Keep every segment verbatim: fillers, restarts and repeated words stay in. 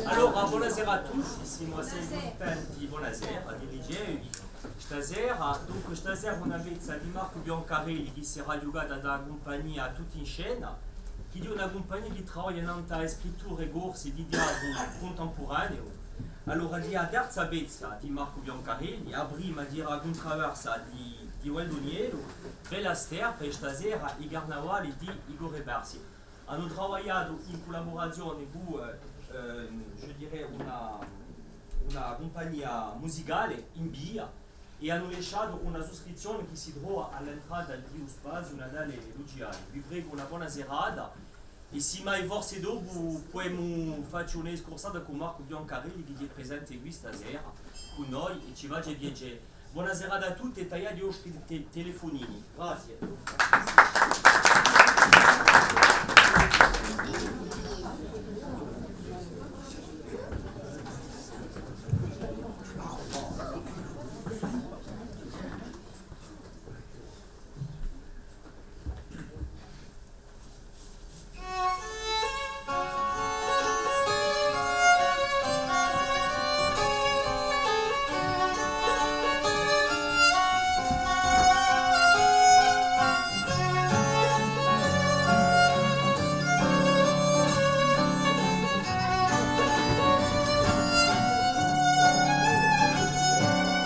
Allora, bonasera à tutti, simu assai cuntenti, bonasera, di ricevevvi stasera. Dunque, stasera una pezza di Marcu Biancarelli chì serà ghjucata da a cumpagnia Tutti in Scena, chì hè una cumpagnia chì travaglia nant'à e scritture corse di teatru cuntempuraneu. Allora, hè a terza pezza di Marcu Biancarelli, a prima era Cuntraversa di, di Waldo Nielu, Bella Sterpa, è stasera I Carnavali di Igore Berzi. Anu travagliatu in cullaburazione cù, eh, ehm, je dirais, una, una cumpagnia musicale in via è anu lasciatu una suscrizzione chì si trova à l'entrata di u spaziu Natale Luciani. Vi pregu una bona serata è sì mai forse dopu pudemu facci una scursata cù Marcu Biancarelli chì hè presente quì stasera cù noi è ci face piacè. Bona serata à tutti è tagliate i vostri te-, telefonini. Grazie.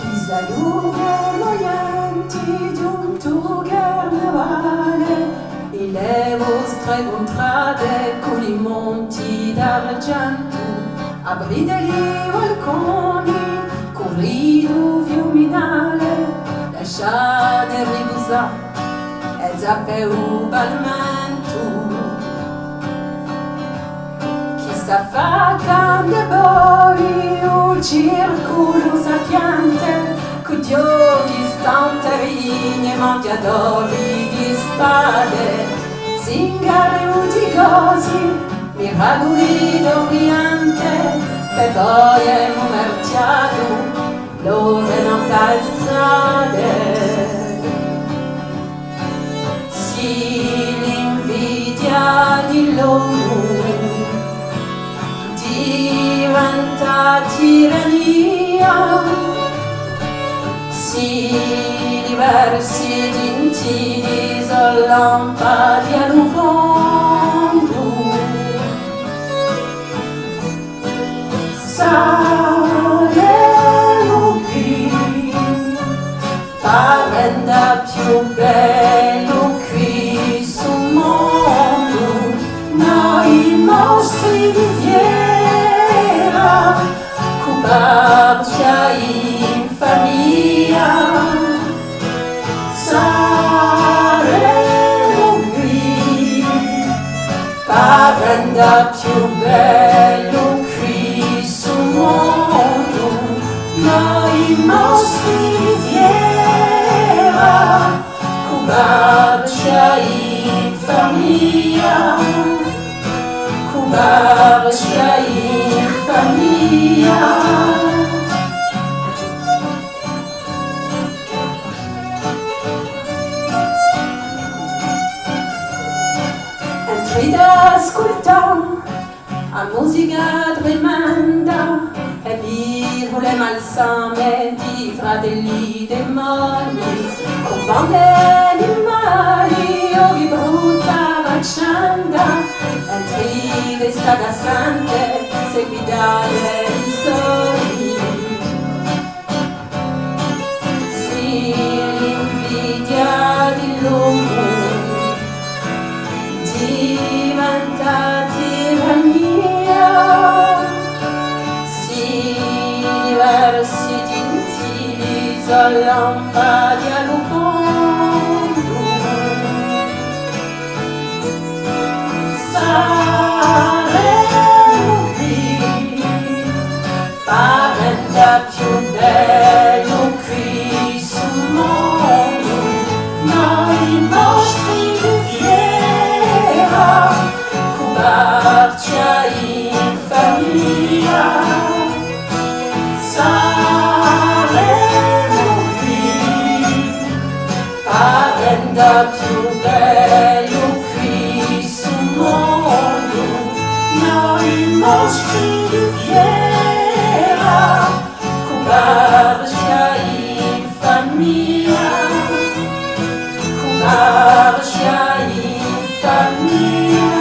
I saluti è i ghjenti d'un carnavale, è e vostre cuntrade cù i monti d'argentu, aprite i balconi, currite u fiuminale, lasciate ripusà e Pè u palmentu chì s'affacca ind'è voi u circulu sapiente, cù ghjochi, stanterini è manghjadori di spade, zingaru di cosi, miraculi d'Oriente, pè voi hè u mercatu, l'ore nant'à e strade. Sì l'invidia di l'omu diventa tirannia, sì li versi gentili sò lampati à lu fondu. Saremu quì pà renda più bellu quì stu mondu, noi mostri di fiera, cù barchja in famiglia. Saremu quì pà renda più bellu quì stu mondu, noi mostri di fiera, cù barchja in famiglia, cù barchja in famiglia. Entri d'ascultà a musica tremenda è di le malsame di fratelli demoni, cù bande animali o di brutta faccenda, entri d'estate sante seguitare i sogni. Sì l'invidia di l'omu diventa tirannia, sì i versi gentili sò lampati à lu fondu. Saremu quì pà renda più bellu quì stu mondu, noi mostri di fiera, cù barchja in famiglia. Saremu quì pà renda più bellu quì stu mondu, noi mostri di fiera, cù barchja in famiglia, cù barchja in famiglia.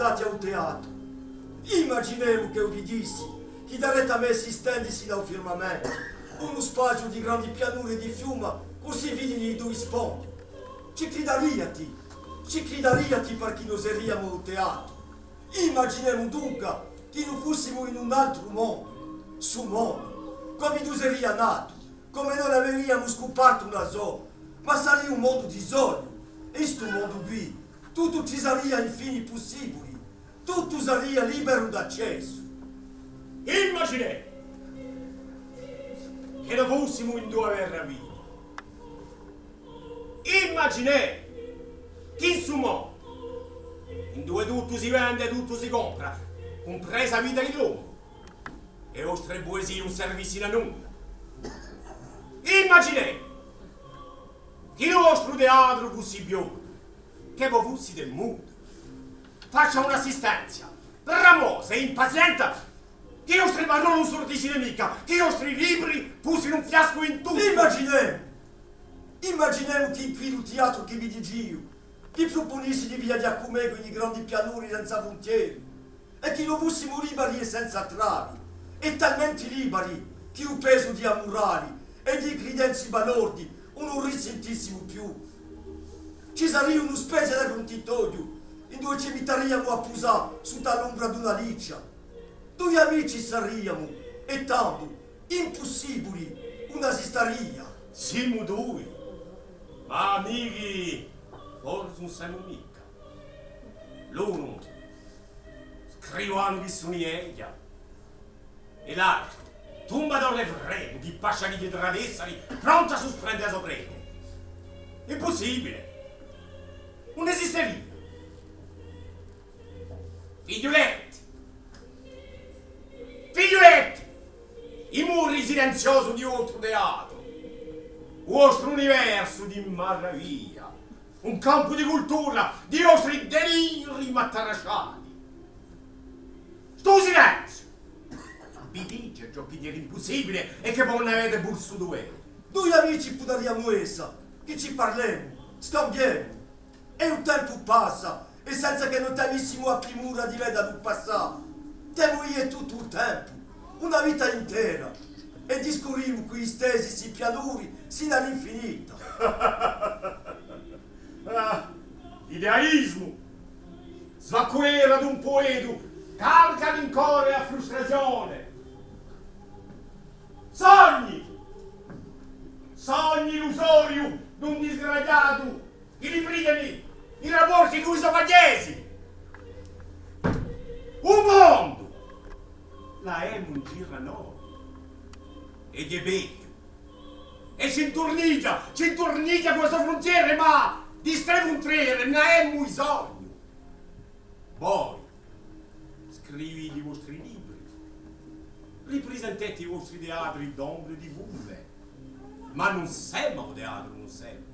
Dati à u teatru. Imaginemu ch'e u vidissi, chì daretu à mè si stendi sinu à u firmamentu, unu spaziu di grandi pianuri è di fiuma, cusì vidini i dui spondi. Ci cridariati? Ci cridariati parchì no seriamu à u teatru? Imaginemu dunca chì no fussimu in un altru mondu, stu mondu, cum'è no seria natu, cum'è no l'averiamu scupartu una so, ma saria un mondu di sognu, è in stu mondu quì, tuttu ci saria infini pussibuli, tuttu saria liberu d'accessu. Imaginemu chì no fussimu in dui verra vita. Imaginemu chì in stu mondu, induve tuttu si vende, tuttu si compra, cumpresa a vita di l'omu, e vostre puesie ùn servissinu à nunda. Imaginemu chì u vostru teatru fussi più, chì vo fussite mutu. Faccia un'assistenza, bramosa è impazienta, chì i vostri paroli ùn surtissinu micca, chì i vostri libri fussinu un fiascu in tuttu. Imaginemu! Imaginemu chì in quellu teatru chì vi dicu eiu, vi prupunissi di viaghjà cù mè in i grandi pianuri senza fruntieri, è chì no fussimu libari è senza travi, è talmenti libari chì u pesu di a murali è di i cridenzi balordi ùn u risintissimu più. Ci saria una spezia di gruntitoghju, induve ci mittariamu à pusà sutta à l'umbra d'una licia. Dui amici sariamu, è tandu, impussibuli, ùn esistaria. Simu dui, ma amichi forse ùn semu micca. L'unu, scrivanu chì suni eiu, è l'altru, tumbadore fredu, chì pascia chì dietru ad essa, prontu à susprende a so preda. Impussibile! Ùn esisteria! Figliuletti! Figliuletti! I muri silenziosi di u vostru teatru, u vostru universu di maraviglia, un campu di cultura di i vostri deliri mattarasciati. Stu silenziu vi dice ciò chì era impussibile è chì vo ùn avete vulsutu vede. Dui amici pudariamu essa, chì ci parlemu, scambiemu. È u tempu passa, è senza chì no t'avissimu a primura di veda u passà. T'emu eiu tuttu u tempu, una vita intera, è discurrimu cù i stessi pianuri sinu à l'infinita. Ah, idealismu! Svaccuera d'un puetu, carca di incore è frustrazione! Sogni! Sogni illusoriu d'un disgraziatu chì li prigani i raporti cù i so paghjesi! U mondu! L'avemu in giru à noi! È ghjè vechju! È ci inturnighja, ci inturnighja cù e so fruntiere, ma di ste fruntiere n'avemu bisognu! Voi scrivite i vostri libri, riprisentete i vostri teatri d'ombra è di fume, ma ùn semu à u teatru, ùn semu.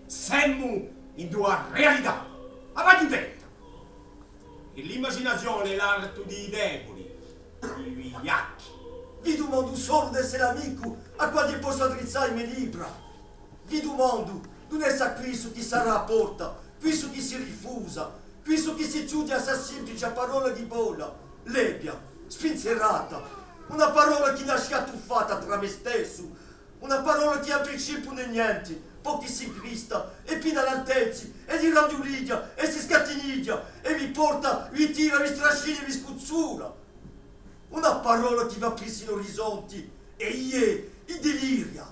Semu in una realità, a vogliu detta. È l'imaginazione hè l'artu di i debuli, di i vigliacchi. Vi dumandu solu d'esse l'amicu à quale possu addrizzà i me libra. Vi dumandu d'ùn essa quissu chì sarra a porta, quissu chì si rifusa, quissu chì si chjudia à sta simplice parolla di bolla, lebbia, spinsierata, una parolla chì nasce attuffata trà mè stessu, una parolla chì à principiu ùn hè nienti, po chì s'incrista, è piglia l'altezzi, è si ranghjulighja, è si scatinighja, è vi porta, vi tira, vi strascina, è vi scuzzula. Una parolla chì v'aprissi l'orizonti, è i, i deliria.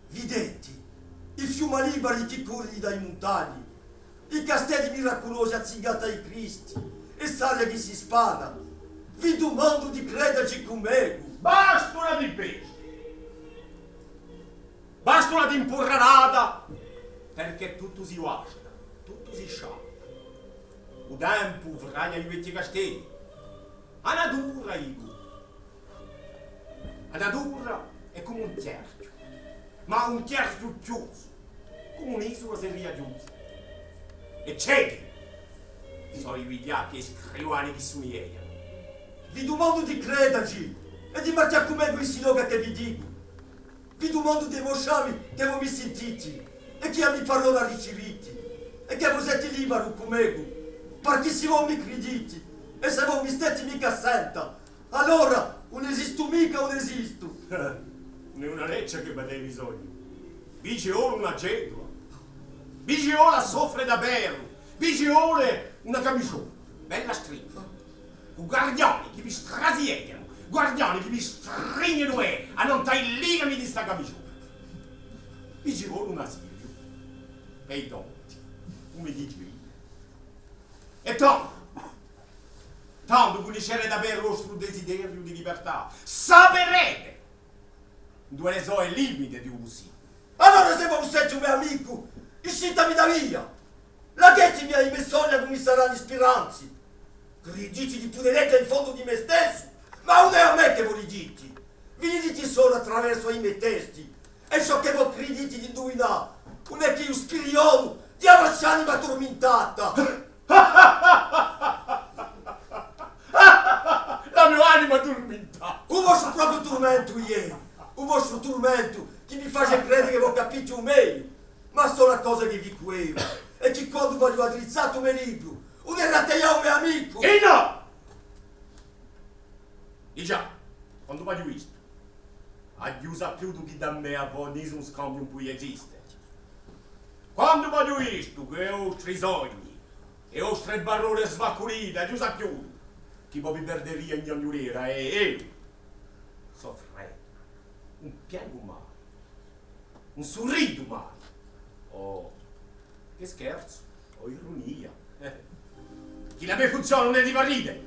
Videti, i fiuma libari chì currini da i muntagni, i casteddi miraculosi azzingati à i cristi, è st'aria chì si spana. Vi dumandu di credaci cù mè. Basta una di pesti! Basta una timpuralata, perchè tuttu si guasta, tuttu si sciappa. U tempu fragna i vechji casteddi. A natura, dicu. A natura hè cum'è un chjerchju, ma un chjerchju chjusu, cum'è un'isula seria chjusa. È cechi sò i vigliacchi è i scrivani chì suni eiu. Vi dumandu di credaci è di marchjà cù mè in sti lochi chì vi dicu. Vi dumandu di dimoscià mi chì vo mi sintiti, è chì a me parolla riciviti, è chì vo seti libaru cum'è eiu. Parchì s'è vo mi criditi, è s'è vo mi steti micca à senta, allora ùn esistu micca, ùn esistu. Ùn hè una leccia chì v'avete bisognu. Vi ci vole una cedula. Vi ci vole à soffre da perru. Vi ci vole una camisgiona bella stritta, cù guardiani chì vi strasieghjanu, guardiani chì vi strignenu, eh, annant'à i ligamenti di sta camisgiona. Vi ci vole un asiliu pè i tonti, cum'è dicu eiu. È tandu, tandu cunniscerete da veru u vostru desideriu di libertà, saperete induve sò i limiti di u pussibuli. Allora, s'è vo seti u me amicu, iscitami da via! Lachetimi à i me sogni cum'è sarani i spiranzi! Criditi di pudè leghja in fondu di me stessu, ma ùn hè à mè chì vo li diti! Vi li diti solu à traversu à i me testi, è ciò chì vo criditi d'induvinà ùn hè chè u spirionu di a vostra anima turmintata! La me anima turmintata! U vostru propiu turmentu, iè! U vostru turmentu chì vi face crede chì vo capiti u megliu! Ma a sola cosa chì dicu eiu hè chì quandu v'aghju addrizzatu u me libru, ùn erate ghjà u me amicu! È nò! Digià, quandu v'aghju vistu, aghju sapiutu chì da mè à vo nisun scambiu ùn pudia esiste. Quandu v'aghju vistu cù i vostri sogni è e vostre parolle svaculite, aghju sapiutu chì vo vi perderia in ghjugnuleria è eiu sò fretu, ùn piengu mai. Ùn surridu mai. Oh, chì scherzu, o irunia. Eh. Chì la me funzione ùn hè di fà ride,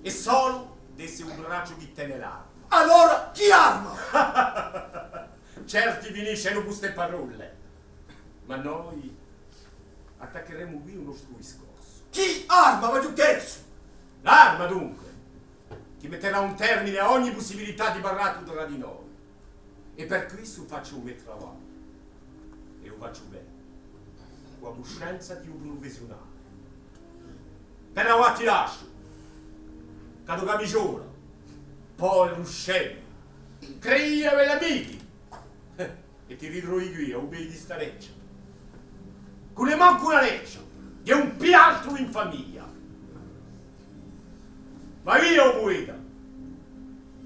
hè solu d'esse u bracciu chì tene l'arma. Allora, chì arma? Certi finiscenu cù ste parolle. Ma noi attaccheremu quì u nostru discorsu. Chì arma, ma chì scherzu? L'arma, dunque, chì metterà un termine à ogni pussibilità di parlà trà di noi. È per quessu facciu u me travagliu. È u facciu bè, cù a cuscenza di u prufessiunale. Però avà ti lasciu, cà a to camisgiola, poveru scemu. Credia avè l'amichi. È ti ritrovi quì, à u pedi di sta leccia. Cù nemancu una leccia, chè un pilastru in famiglia. Ma via, o pueta!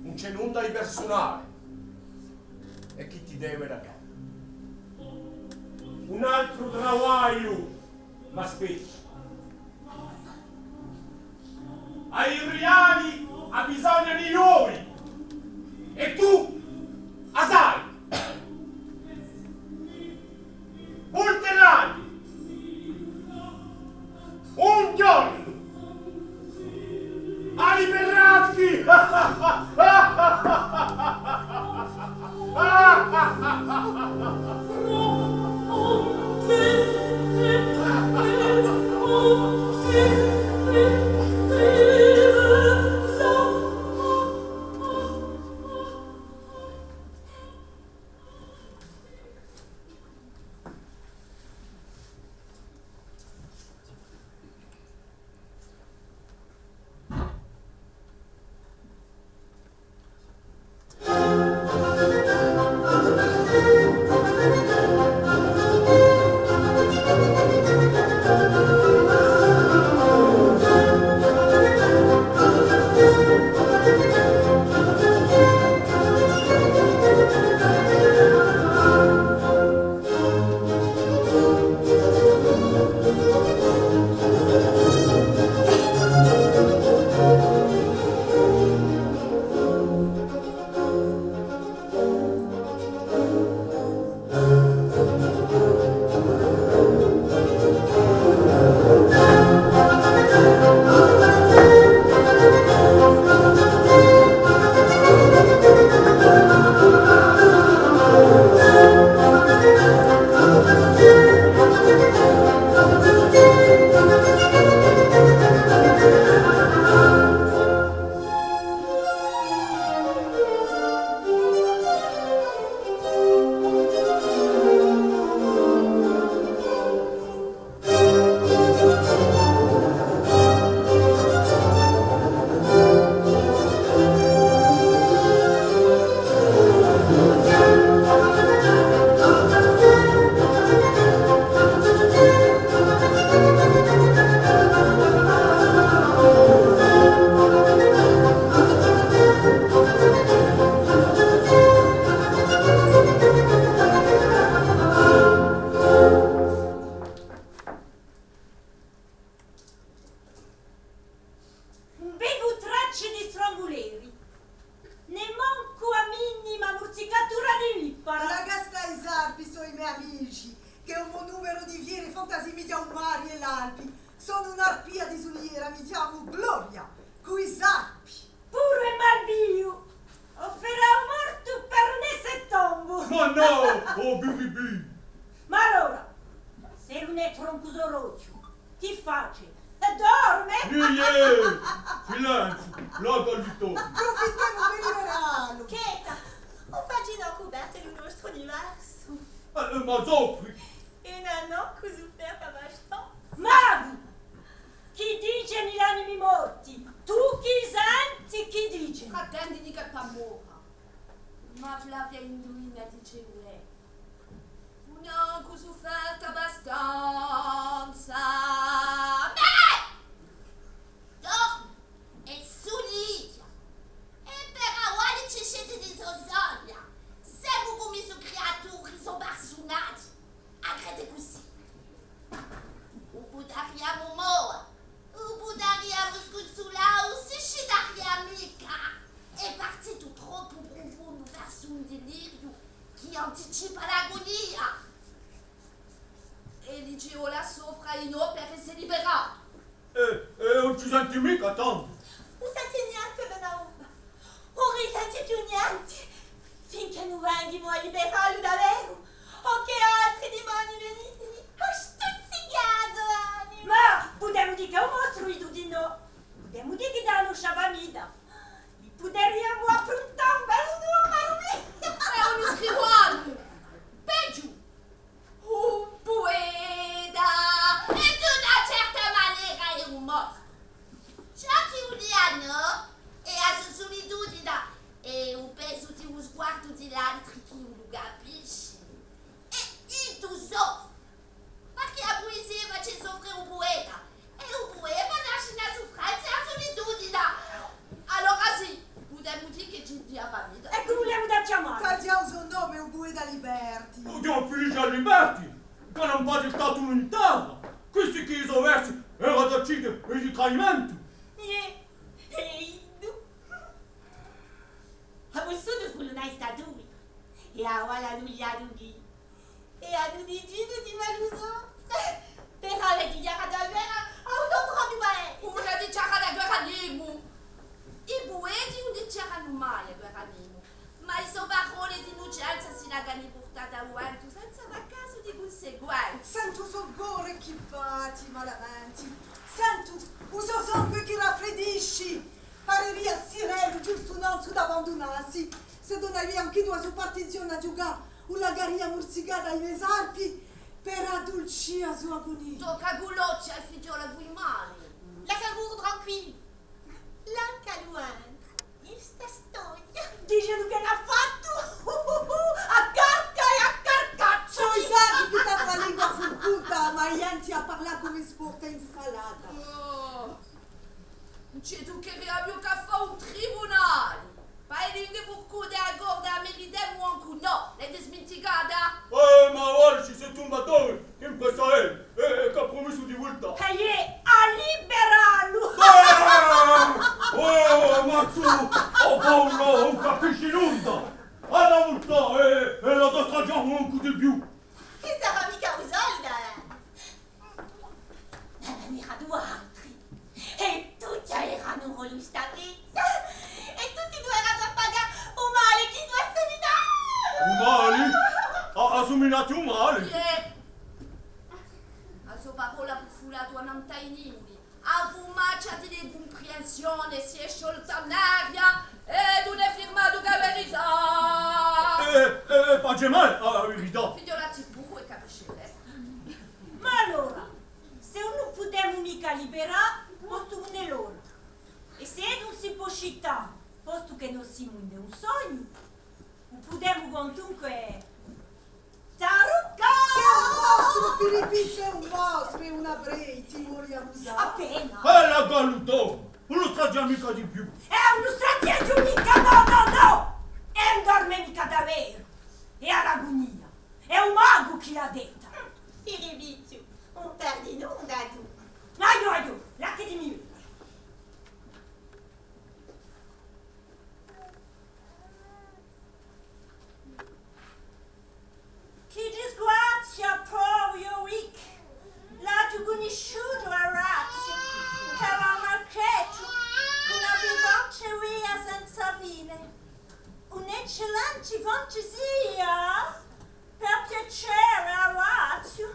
Ùn ci hè nunda di persunale. È chì ti devi da cà? Un altru travagliu m'aspetta. À i riali hà bisognu di noi! È tù a sai! Vulterati! Un ghjornu! À liberati! Riviere, fantasimi di u mari è l'Alpi. Sò un'arpia di suliera, mi chjamu Gloria, cù i sarpi. Puru è malbiu! O ferà u mortu, parunessa è tombu! Ma nò, o biribi! Ma allora, s'ellu ùn hè troncu sorocchju, chì face? È dorme? Iè! Silenziu, lascialu dorme. Prufittemu per liberallu! Cheta! O faci una cuperta di u nostru universu! Eh, eh, ma soffri! È nò cù sufferta basta! Magu! Chì dicini l'animi morti? Tù chì senti chì dicini? Attenti chì pà mora. Ma Flavia induvina, dice, ùn hè. Ùn aghju suffertu abbastanza. Bè! Dormi è sulighja. È per avà ci sceti di so sogna. Semu cum'è sò criaturi, sò parsunati. A credi cusì? U pudariamu mova, u pudariamu scunsulà, ùn si scidaria micca. Hè partitu troppu prufundu versu un diliriu chì anticipa l'agunia. È li ci voli à soffra dinò per esse liberatu. Eh, eh, ùn ci senti micca tantu. Ùn senti nienti, donna Urba. Ùn risenti più nienti. Finchè ùn venimu à liberallu daveru, o chì altri dimoni venissini à stuzzicà a so anima. Ma pudemu dì chì hè un mostru, iddu dinò. Pudemu dì chì hè da a noscia famidda. Li puderiamu appruntà un bellu numeru, mì. Hè unu scrivanu. Peghju. U pueta, è d'una certa manera hè un mostru. Ciò chì u dianu hè a so sulitudine, è u pesu di u sguardu di l'altri chì ùn lu capiscini. È iddu soffri. Ma chì a puesia face soffriri u pueta, è u pueta nasci in a suffrenza è a sulitudine. Allora sì, pudemu dì chì ci hè a famidda. È cumu l'emu da chjamà? Taglià u so nome, u pueta Liberti. U Ghjuvan Filice Liberti, chì ùn pò stà in terra. Quisti chì sò versi era d'accidu è di tradimentu. Iè, hè iddu. Hà vulsutu sbulunà i statui. È avà l'anu liatu quì. È anu dicisu di fà lu so. Però l'hà dichjarata a guerra à u so propiu paesi. Ùn l'hà dichjarata a guerra à nimu. I pueti ùn dichjaranu mai a guerra à nimu. Ma i so paroli d'innucenza si l'ani purtati à u ventu senza fà casu di cunsequenze. Sentu u so core chì batti malamenti. Sentu u so sangue chì raffriddisci. Pareria stirellu ghjustu nanzu d'abbandunassi. S'eddu n'avia anch'iddu a so partizione à ghjucà, u laccaria murzicà da i me sarpi per addulcì a so agunia. Tocca cù l'ochji, figliola, cù i mani. Lascialu tranquillu. Lascialu entrà in sta storia. Dicenu ch'ellu hà fattu a carca è a carcaccia. Sò i sarpi chì t'anu a lingua furcuta, ma a ghjenti a parla cum'è sporta infalata. Oh. Ùn ci hè chì fà più chè fà un tribunale. Pà e lingue furcute a corda a meritemu ancu nò, l'hai disminticata? Eh, ma guarda, ci sò un tumbatore, chì impressa hè, è, è chì hà prumissu di vultà. È iè, à liberallu! Eh! Oh, ma tù, o Paulu, ùn capisci nunda! Hà da vultà, è, è l'hà da straghjà ancu di più! Chì sarà micca u soldu, eh! N'eranu altri. È tutti eranu cù sta pizza. È tutti dui eranu à pagà u mali chì iddu hà suminatu. U mali? Hà, hà suminatu u mali? Iè. A so parolla hà fulatu annant'à i niuli. A fumaccia di l'incumpriensione si hè sciolta in aria è ùn hè firmatu chè a verità. Eh, eh, eh, face male a verità. Fighjolati puru è capisci. Ma allora, s'è ùn lu pudemu micca liberà, postu chì ùn hè l'ora, è s'è ùn si pò scità, postu chì no simu in un sognu, u pudemu quantunque taruccà! Sì un mostru, Piripì, sì un mostru, è una brei, ti voli abusà? Appena! Bella galuto! Ùn lu straghjà micca di più! È ùn lu straghjeghju micca, nò, nò, nò! È ùn dorme micca daveru! Hè à l'agunia! Hè u magu chì l'hà detta! Ti ripichju, ùn perdi nunda tù! Aiò, aiò, lasciatimi veda! Chì disgrazia, poveru Wick! Savine, un'eccellente fantasia! Per piacè, Orazio,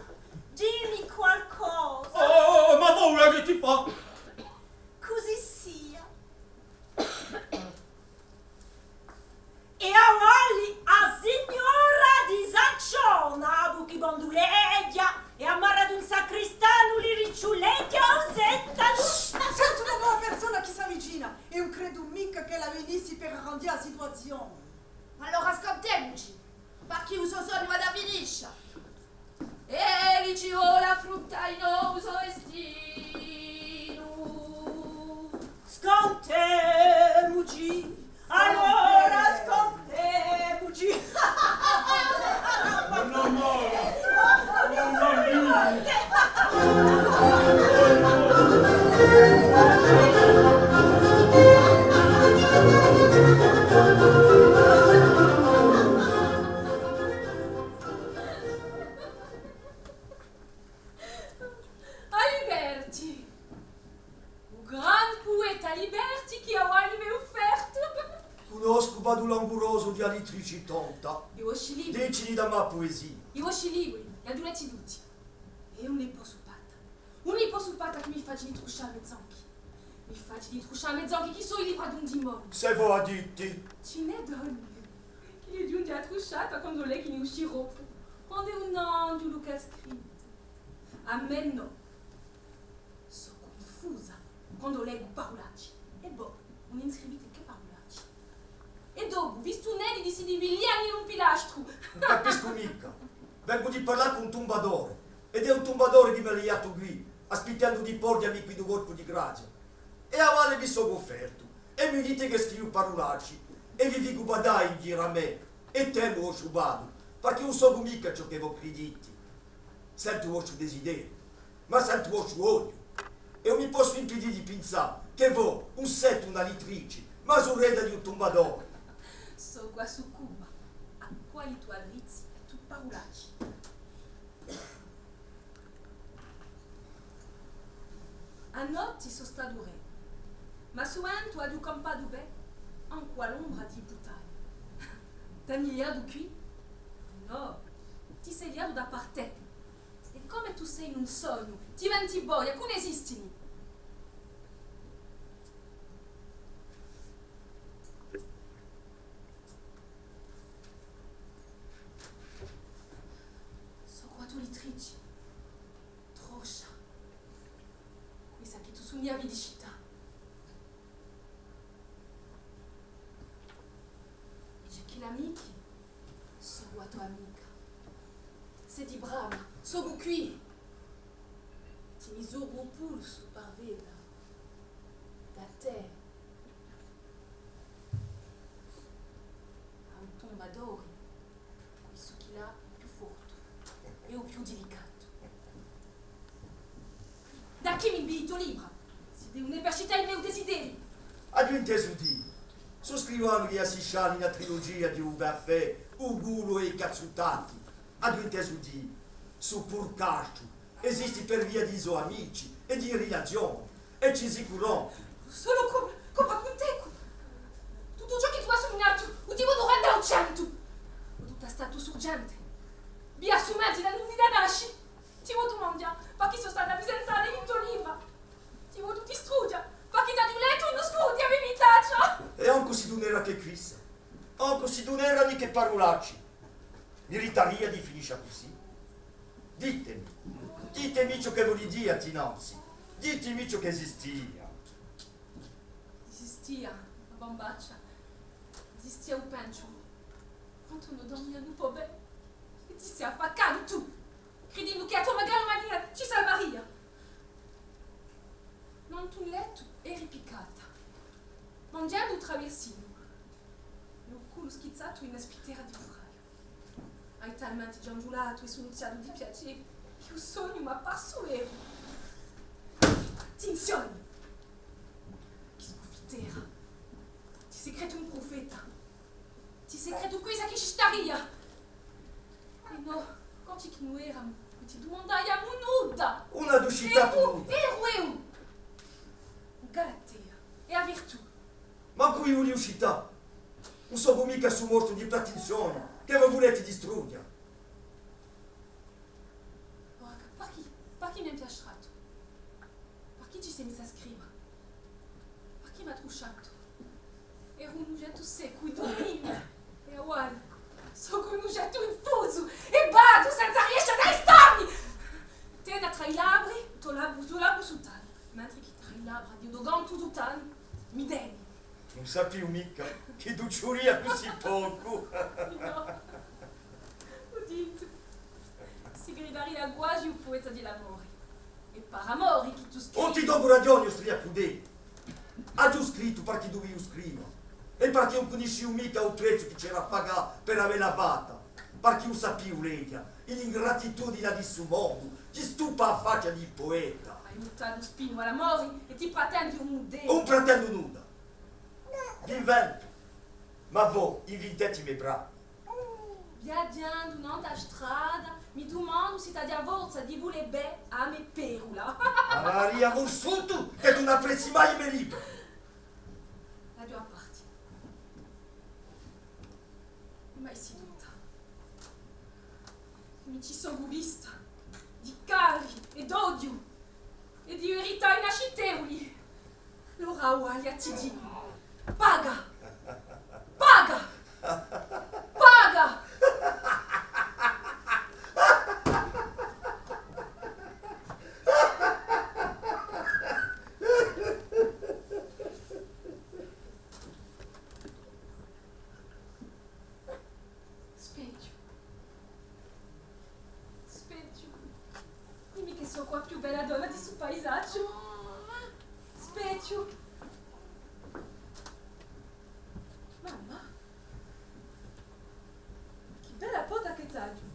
dimmi qualcosa. Oh, ma paura chì ti fà? Cusì sia. È avà a signora di Sanciona, a bucca banduleghja, è a marra d'un sacristanu li ricciuleghja, o senta. Ma senti una nova persona chì s'avvicina, è ùn credu micca ch'ella vinissi per arrangià a situazione. Allora scantemuci, parchì u so sognu hà da finiscia. È li ci vole à affruntà u so destinu. Scantemuci, allora scantemuci. Aliberti! U gran pueta Aliberti chì avà li m'hè uffertu! Cunnoscu u batu langurosu di Alitrici tonta. I vosci libri. Dicili da me a puesia. I vosci libri, i aghju letti tutti. È ùn li possu pattà. Ùn li possu pattà chì mi facini truscià à mez'anchi. Mi facini truscià à mez'anchi chì sò i libra d'un dimoniu. S'è vo a diti. Ci n'hè d'ogne chì li ghjunghji a trusciata quandu leghjini u sciroppu, quand'ellu ùn hà anghjulu chè scritti. À mè nò. Sò cunfusa quandu leghju parulacci. È vo, ùn ni scriviti chè parulacci. È dopu, vistu nè, li disiti di lighjali in un pilastru. Ùn capiscu micca. Vengu di parlà cù un tumbadore. Ed hè un tumbadore chì m'hà lighjatu quì, aspittendu di porghjemi quiddu colpu di grazia. È avà vi sò uffertu. È mi diti chì scrivu parulacci. È vi ficu badà in ghjiru à mè. È temu u vostru batu. Parchì ùn sò micca ciò chì vo criditi. Sentu u vostru desideriu, ma sentu u vostru odiu. È ùn mi possu impidì di pinsà chì vo ùn seti un'alitrici, ma surella di un tumbadore. Sò quì à succumba à quali tù avvizzi è tù parulacci. A notti sò statu re, ma sumentu aghju campatu bè ancu à l'ombra di i buttani. T'ani lighjatu quì? Nò, ti sè lighjatu da par tè. È cum'è tù sè in un sognu, ti venti boia, chì ùn esistini. Sò quattru litrici. Troscia. Quissa chì tù sunniavi di cità. C'hè chì l'amichi, sò a to amica. Seti brava, sò quì. Ti misuru u pulsu par veda da tè à u tumbadori. Quissu chì l'hà u più fortu è u più dilicatu. Da chì m'invii i to libra? Sì di ùn hè per cità i me desideri. Aghju intesu dì, sò scrivanu chì assisciani una trilugia di u caffè, u culu è i cazzuttati. Aghju intesu dì, sò purcastru, esisti per via di i so amici è di i rilazioni, è ci si currompi. Solu cum'è, cum'è cun tecu. Tuttu ciò chì tù hai sugnatu, u ti vodu renda à u centu. Vodu tastà a to surgente. Via sumenti da induve nasci. Ti vodu manghjà, parchì sò stata avvisentada in u to libra. Ti vodu distrugghja, parchì t'aghju lettu in u scuru di a me vitaccia. È ancu s'iddu ùn era chè quissa. Ancu s'iddu ùn era chè parulacci. Miritaria di finiscia cusì? Ditemi, ditemi ciò chì vo dì dinanzi, ditemi ciò chì esistia. Esistia, a bambaccia, esistia u penciu. Quandu no durmianu po bè, è ti sè affaccatu tù, cridindu chì a to megalomania ci salvaria. Nantu à un lettu eri piccata, manghjendu u traversinu, è u culu schizzatu in a spittera di u fraiu. Hai talmente ghjanghjulatu è sunuzziatu di piacè chì u sognu m'hè parsu veru. Attenzioni! Chì sbuffittera! Ti sè cretu un prufeta! Ti sè cretu quissa chì ci staria! È nò, quandu chì no eramu, ùn ti dumandaiamu nudda! Una duscita. Eru, nudda. Eru, eu! U Galatea, è a virtù! Mancu eiu u vulia cità. Ùn sò micca stu mostru di pretinzioni chì vo vuleti distrughja. Ora, parchì, parchì m'hè infiastratu? Parchì ci sè missu à scriva? Parchì m'hà trusciatu? Eru un ughjettu seccu è duminu, è avà sò cum'è un ughjettu infusu è batu senza riescia à distà mi! Tè, trà i labbri, u to labbu, u to labbu sutanu, mentri chì trà i labbra di u to gantu sutanu mi teni. Ùn sapiu micca chì tù ci vulia cusì pocu. Nò. Ùn dicu. Si gridaria guasi u pueta di l'amori. Hè par amori chì tù scrivi. Ùn ti docu ragioni, o stria crudeli. Aghju scrittu parchì duviu scriva. È parchì ùn cunnisciu micca u prezzu chì c'era à pagà per avella fatta. Parchì ùn sapiu leghja. È l'ingratitudina di stu mondu ti stuppa a faccia di pueta. Ai mutatu spinu à l'amori è ti pretendi un mudelu. Ùn pretendu nudda. V'inventu. Ma vo, invinteti i me brani. Viaghjendu nant'à a strada, mi dumandu s'è t'aghju a forza di vulè bè à a me perula. Avaria vulsutu chì tù ùn apprezzi mai i me libri. L'aghju à parti. Mai siduta. Mi ci sò vista di cari è d'odiu è di verità inascitevuli. Allora, avà, eiu ti dicu, paga! Paga! Paga! Spechju. Spechju. Dimmi chì sò quì a più bella donna di stu paisaghju. Spechju. Mamma. Chì bella pota chì t'aghju.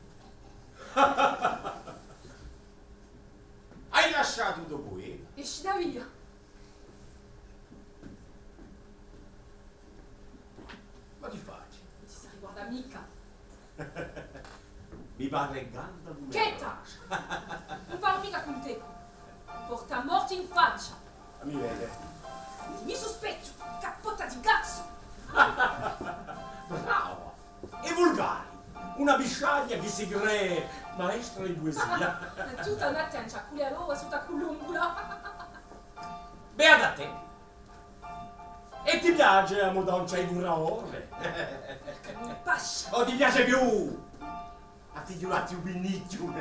Ai lasciatu u to pueta? Esci da via. Ma chì faci? Ùn ti si riguarda micca. Mi pare calda cum'è... Cheta! Ùn parlu micca cun tè. Porta morti in faccia. A mi vede. Dimmi stu spechju, cappotta di cazzu! Brava! È vulgari! Una bisciaghja chì si cree maestra di puesia. Tutta una tencia, cù l'alova sottu à a culumbula. Beata tè! È ti piace a mudancia di u curaore? Chì ùn pascia! O ti piace più a figliulatti u pinnichju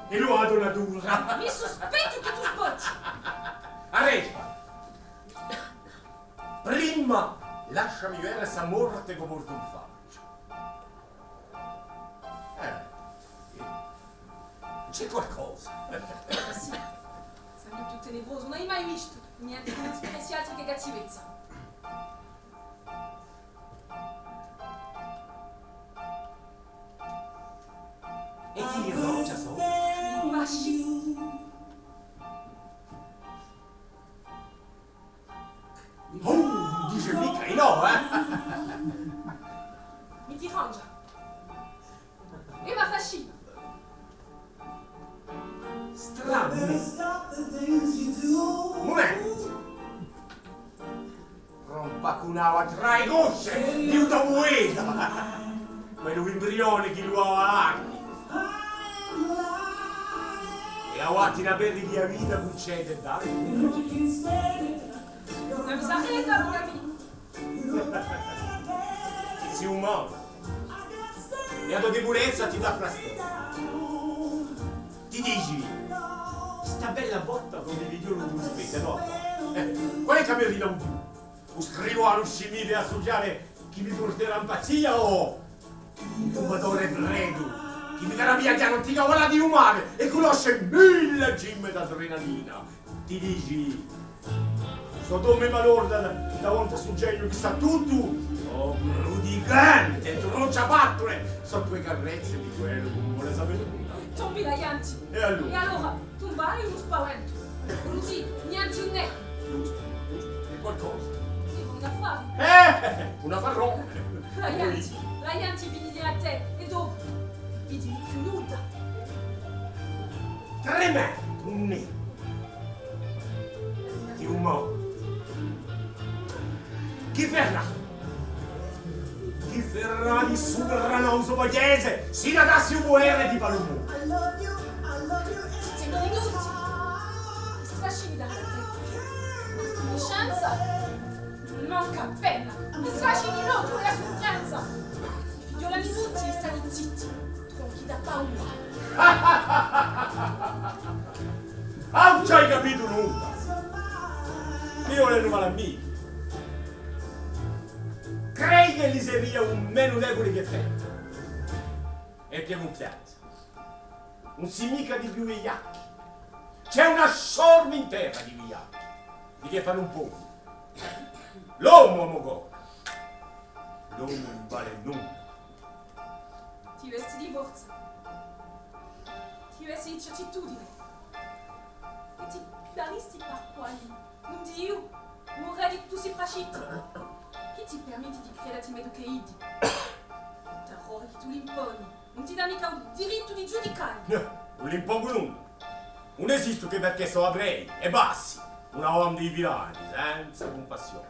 è l'uva d'una dura? Mi suspettu chì tù sbocci! Arresta! Prima lasciami vede sta morte ch'o portu in faccia. Eh, sì. C'hè qualcosa. Ah, sì. Sembri più tenebrosu, ùn ai mai vistu nienti di più speciale chè cattivezza. È chì ghjè, Rosa, sò? Basci. Oh, dice micca di nò, eh? Mi ti rangia. È m'affascina. Stranu. Mumentu. Rompa cunava trà e cosce di u to pueta. Quellu imbrione chì l'avà armi. È avà ti n'averi di a vita cuncede, dai. Ùn mi s'arreta, allora mi... Sì umanu. È a to debulezza ti dà fastidiu. Ti dici, sta bella botta ch'o mi pigliu u rispettu, nò? Eh, quale hè chì mi rida u più? U scrivanu scimite à studià chì mi purterà in pazzia o un fumatore freddu chì mi farà viaghjà in antica ola di u mare è cunnosce mille gemme d'adrenalina? Ti dici, s'o dò me valore da, davanti à stu geniu chì sà tuttu, o bruticante, trucciapattule, sò e carezze di quellu chì ùn vole sapè nunda. Tombi la ghjenti. È allora? È allora, tumbà hè unu spaventu. Ùn dicu, nienti ùn hè. Ghjustu, ghjustu. Hè qualcosa. Sì, un affare. Eh, un affarone. La ghjenti, la ghjenti vidi da tè, è dopu, vidi più nudda. Tremende, ùn hè. Di un mo. Chì ferrà? Chì ferrà di suprà u so paese, s'ellu hà da si muere di fà l'omu? Simu ridotti. Strascini da te. Ma chì scienza? Manca appena. Strascini no, puru a sufferenza. Figlioli, tutti, state zitti. Tronchi da paura. Ah, ùn ci hai capitu nunda! Eiu ùn ne vale à mì. Credi ch'elli seria u menu debuli chì feti? È più cunfianza. Ùn si micca di più vigliacchi. Ci hè una sorma intera di vigliacchi. Di chì fannu un pocu. L'omu, omu cò. L'omu ùn vale nunda. Ti vesti di forza. Ti vesti di certitudine. È ti pigliaristi par quali? Un diu? Un rè di tutti sti prascitti? Chì ti permetti di creda megliu chè iddi? Terrori chì tù l'imponi. Ùn ti dà micca u dirittu di ghjudicà. Nò, ùn l'impongu nunda. Ùn esistu chè perchè sò abrei è bassi, una banda di vilani, senza cumpassioni.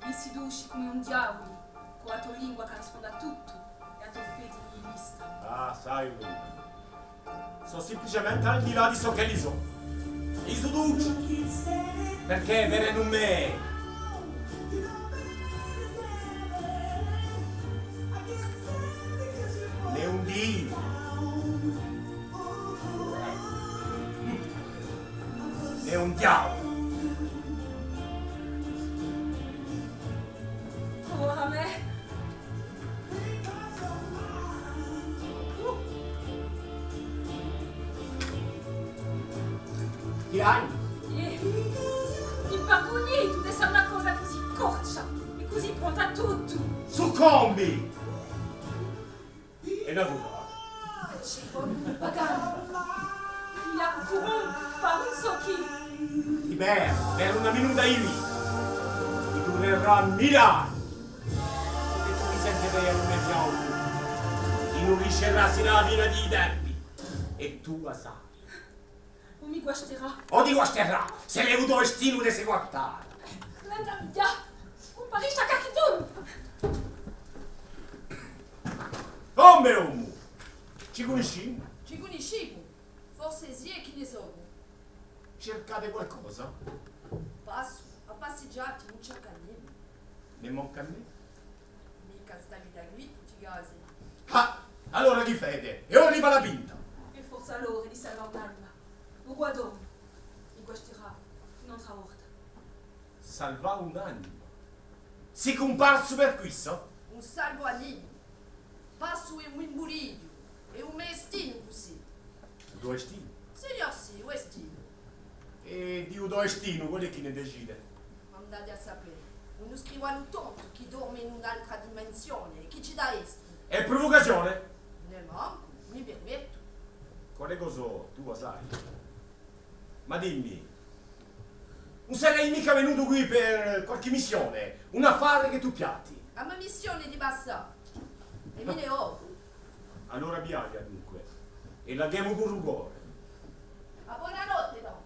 Li siduci cum'è un diavulu, cù a to lingua chì risponde à tuttu è a to fede nihilista. Ah, sai, sò simpliciamente al di là di ciò ch'elli sò. Li siduci, perchè vedenu in mè nè un Diu, nè un diavulu. Oh, à mè. Chì hai? Eh, impargunitu d'essa una cosa cusì corcia è cusì pronta à tuttu. Succumbi! È naturale. Ci vole un paganu. Li hà currumpi par ùn sò chì. Ti perde, per una minuta di vita. Ti durerà mille anni. È tù ti senterai un fiatu. È ùn riescerà sinu à a fine di i tempi. È tù a sai. O mi guasterà. O ti guasterà, s'ellu hè u to destinu d'esse guastatu. Manda via, cumparisci à qualchidunu. Omu, omu, ci cunniscimu? Ci cunniscimu? Forse sì, è chì ne sò. Circate qualcosa? Passu, à passighjata, ùn cercu à nimu. Nè mancu à mè. Micca sta vita quì, tutti i casi. Ah! Allora chì feti? È ora arriva a pinta! È forse allora di salvà un'anima. U guadagnu mi guasterà un'altra volta. Salvà un'anima? Sì cumparsu per quissa? Ùn salvu à nimu. Passu in un imbulighju, hè u me destinu cusì. U to destinu? Signor sì, u destinu. È di u to destinu, quale hè chì ne decide? Andate à sapè. Unu scrivanu tontu chì dorme in un'altra dimensione è chì ci dà destinu. Hè pruvucazione? Nè mancu, mi permettu. Quale cosa tù a sai? Ma dimmi, ùn serai micca venutu quì per qualchì missione, un affare chì tù piatti? A me missione hè di passà. È mi ne vò. Allora viaghja dunque, è laghjemu cù u core. A bonanotte, nò?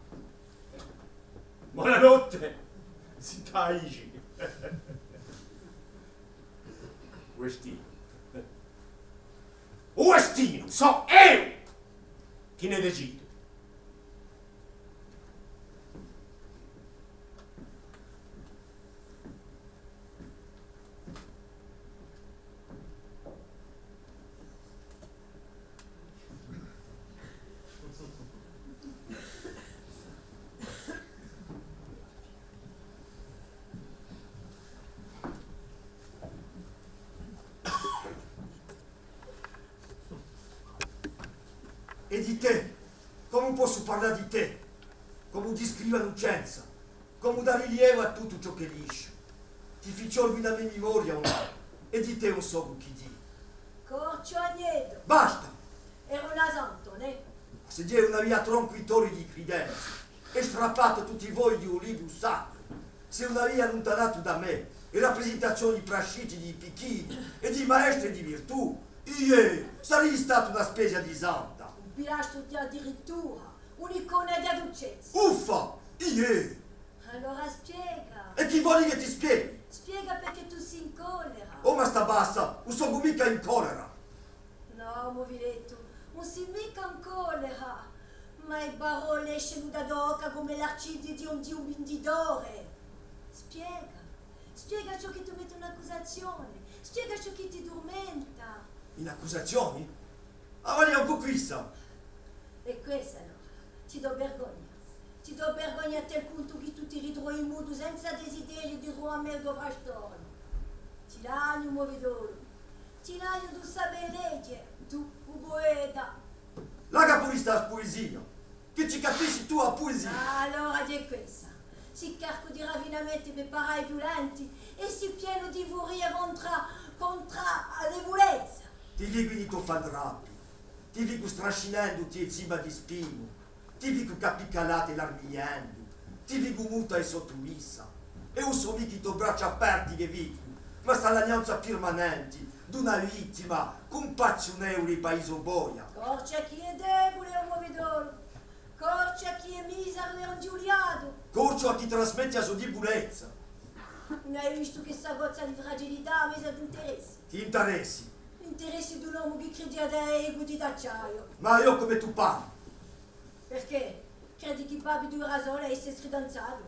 Bonanotte, zitta Aisci. U destinu. U destinu, sò eiu chì ne decidu. È di tè, comu possu parlà di tè? Comu discriva a nucenza? Comu dà rilievu à tuttu ciò ch'ellu esce? Ti fici orbina a me memoria, o nò? È di tè ùn sò chì dì. Corciu agneddu! Basta! Era una santa, nè? Ma s'eddu ùn avia troncu i tori di cridenza, è strappatu tutti i fogli di u libru sacru, s'eddu ùn avia alluntanatu da mè e raprisentazioni di prascitti, di picchini è di maestri di virtù, iè, saria stata una spezia di santa. Un pilastru di a dirittura, un'icona di a ducezza. Uffa! Iè! Allora spiega. È chì voli ch'e ti spieghi? Spiega. Spiega perchè tù sì in collera. Oh, ma stà bassa, ùn sò micca in collera. Nò, mo figliettu, ùn sì micca in collera, ma e parolle escenu da a to bocca cum'è l'arcighji di un, di un vinditore. Spiega, spiega ciò chì ti mette in accusazione, spiega ciò chì ti turmenta. In accusazione? Avali ancu quissa! È quessa allora, ti dò vergogna. Ti dò vergogna à tal puntu chì tù ti ritrovi mutu senza desideriu di truvà à mè u to frastornu. Ti lagnu, mo figliolu. Ti lagnu, tù sapè leghje, tù, u pueta. Laca puru stà puesia, chì ci capisci tù à a puesia. Ah, allora hè quessa. Sì carcu di raffinamenti per parà i viulenti è sì pienu di furia contr'à, contr'à a debulezza. Ti ficu in i to fandrappi, ti ficu strascinenduti e zimba di spinu, ti ficu ch'appiccalati l'armigliendu, ti ficu muta è sottumissa, è ùn sò micca i to bracci aperti chì ficu, ma stà l'aglianza pirmanenti d'una vittima cumpazziunevuli pà i so boia. Corci à chì hè debule, o mo figliolu, corci à chì hè miseru è inghjuliatu. Corci à chì trasmetti a so dibulezza. Ùn ai vistu chì sta gozza di fragilità à mesa d'interessi. Chì interessi? L'interessi d'un omu chì cridia d'avè i cudi d'acciaiu. Ma eiu cum'è tù parli? Perchè? Credi chì babbitu era solu à esse scridanzatu?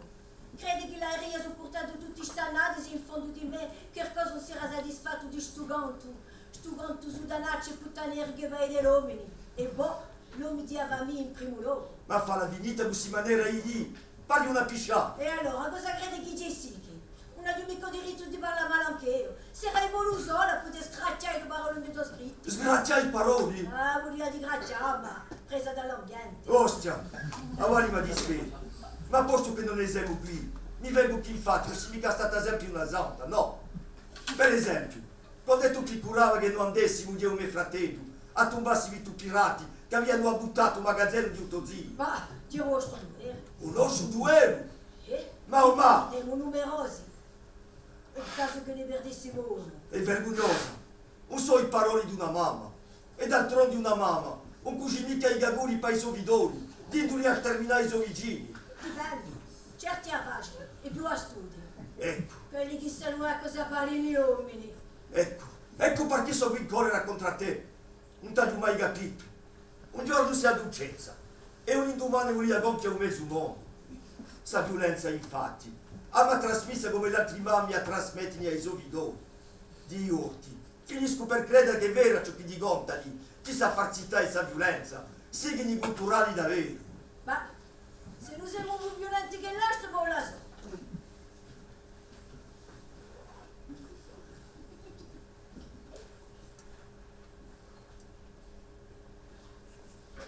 Credi chì l'averia suppurtatu tutti st'annati s'è in fondu di mè qualcosa ùn s'era satisfattu di stu cantu, stu cantu sudanacciu è puttaneru chì vede l'omini? È bò, l'omi di a famiglia in primu locu. Ma falla finita cù sti manera di dì, pari una pisciata. È allora, cosa credi chì ci sighi? Ùn aghju micca u dirittu di parlà male anch'eiu. Serai puru sola à pudè sgraccià i paroli di i to scritti. Sgraccià i paroli? Ah, vulia dì sgraccià, ma presa da l'ambiente. Ostia, avali ma disperi. Ma postu chì no ne semu quì, mi vengu chì infatti ùn sì micca stata sempri una santa, nò. Per esempiu, quand'è tù ti curava chì no andessimu eiu è u me frateddu à tumbà sti vittu pirati chì avianu abbuttatu u magazenu di u to ziu. Ma, di u vostru duveru. U nostru duveru? Eh? Ma o mà! Simu numerosi. Hè u casu chì ne perdessimu unu. Hè vergugnosa. Ùn sò i paroli d'una mamma. È d'altrondi una mamma ùn cuci micca i caguli pà i so fiddoli, dinduli à sterminà i so vicini. Dipendi. Certi a facenu, i più astuti. Eccu. Quelli chì sanu qualcosa à fà l'omini. Eccu. Eccu perchè sò in collera contr'à tè. Ùn t'aghju mai capitu. Un ghjornu sì a ducezza, è un indumane vulia compia u mezu mondu. Sta viulenza, infatti, a m'hà trasmessa cum'è l'altri mammi a trasmettini à i so fiddoli. Di i orti, finiscu per creda ch'hè vera ciò chì ti contani, chì sta farzità è sta viulenza sighini culturali daveru. Ma s'è no semu più viulenti chè l'astru, pò lasà.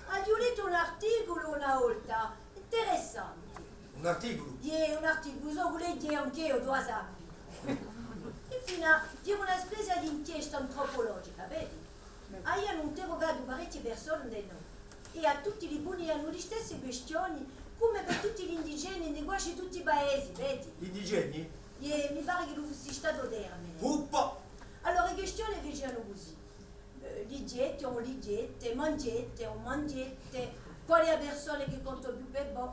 Aghju lettu un articulu una volta, interessante. Un articulu? Iè, un articulu, sò chì leghju anch'eiu, tù a sappi. Infine, era una spezia d'inchiesta antropologica, vedi? Avianu interrugatu parechje persone ind'è noi, è à tutti li punianu listesse quistioni, cum'è per tutti l'indigeni in quasi tutti i paesi, vedi? L'indigeni? Iè, mi pare chì ellu fussi statu u termine. Puppa! Allora, e quistione facianu cusì. Eh, lighjete o ùn lighjete, manghjete o ùn manghjete, quale hè a persona chì conta più per voi?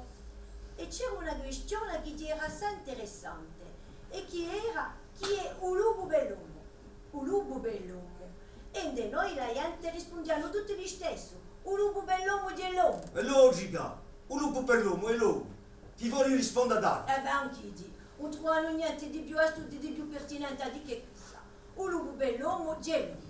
È c'era una quistione chì era assai interessante, è chì era, chì hè u lupu per l'omu? U lupu per l'omu. È ind'è noi a ghjente rispundianu tutti listessu, u lupu per l'omu hè l'omu. Hè logica, u lupu per l'omu hè l'omu. Chì voli risponda d'altru? Eh bè, anch'iddi ùn truvanu nienti di più astutu, di più pertinente à dì chè quessa. U lupu per l'omu hè l'omu.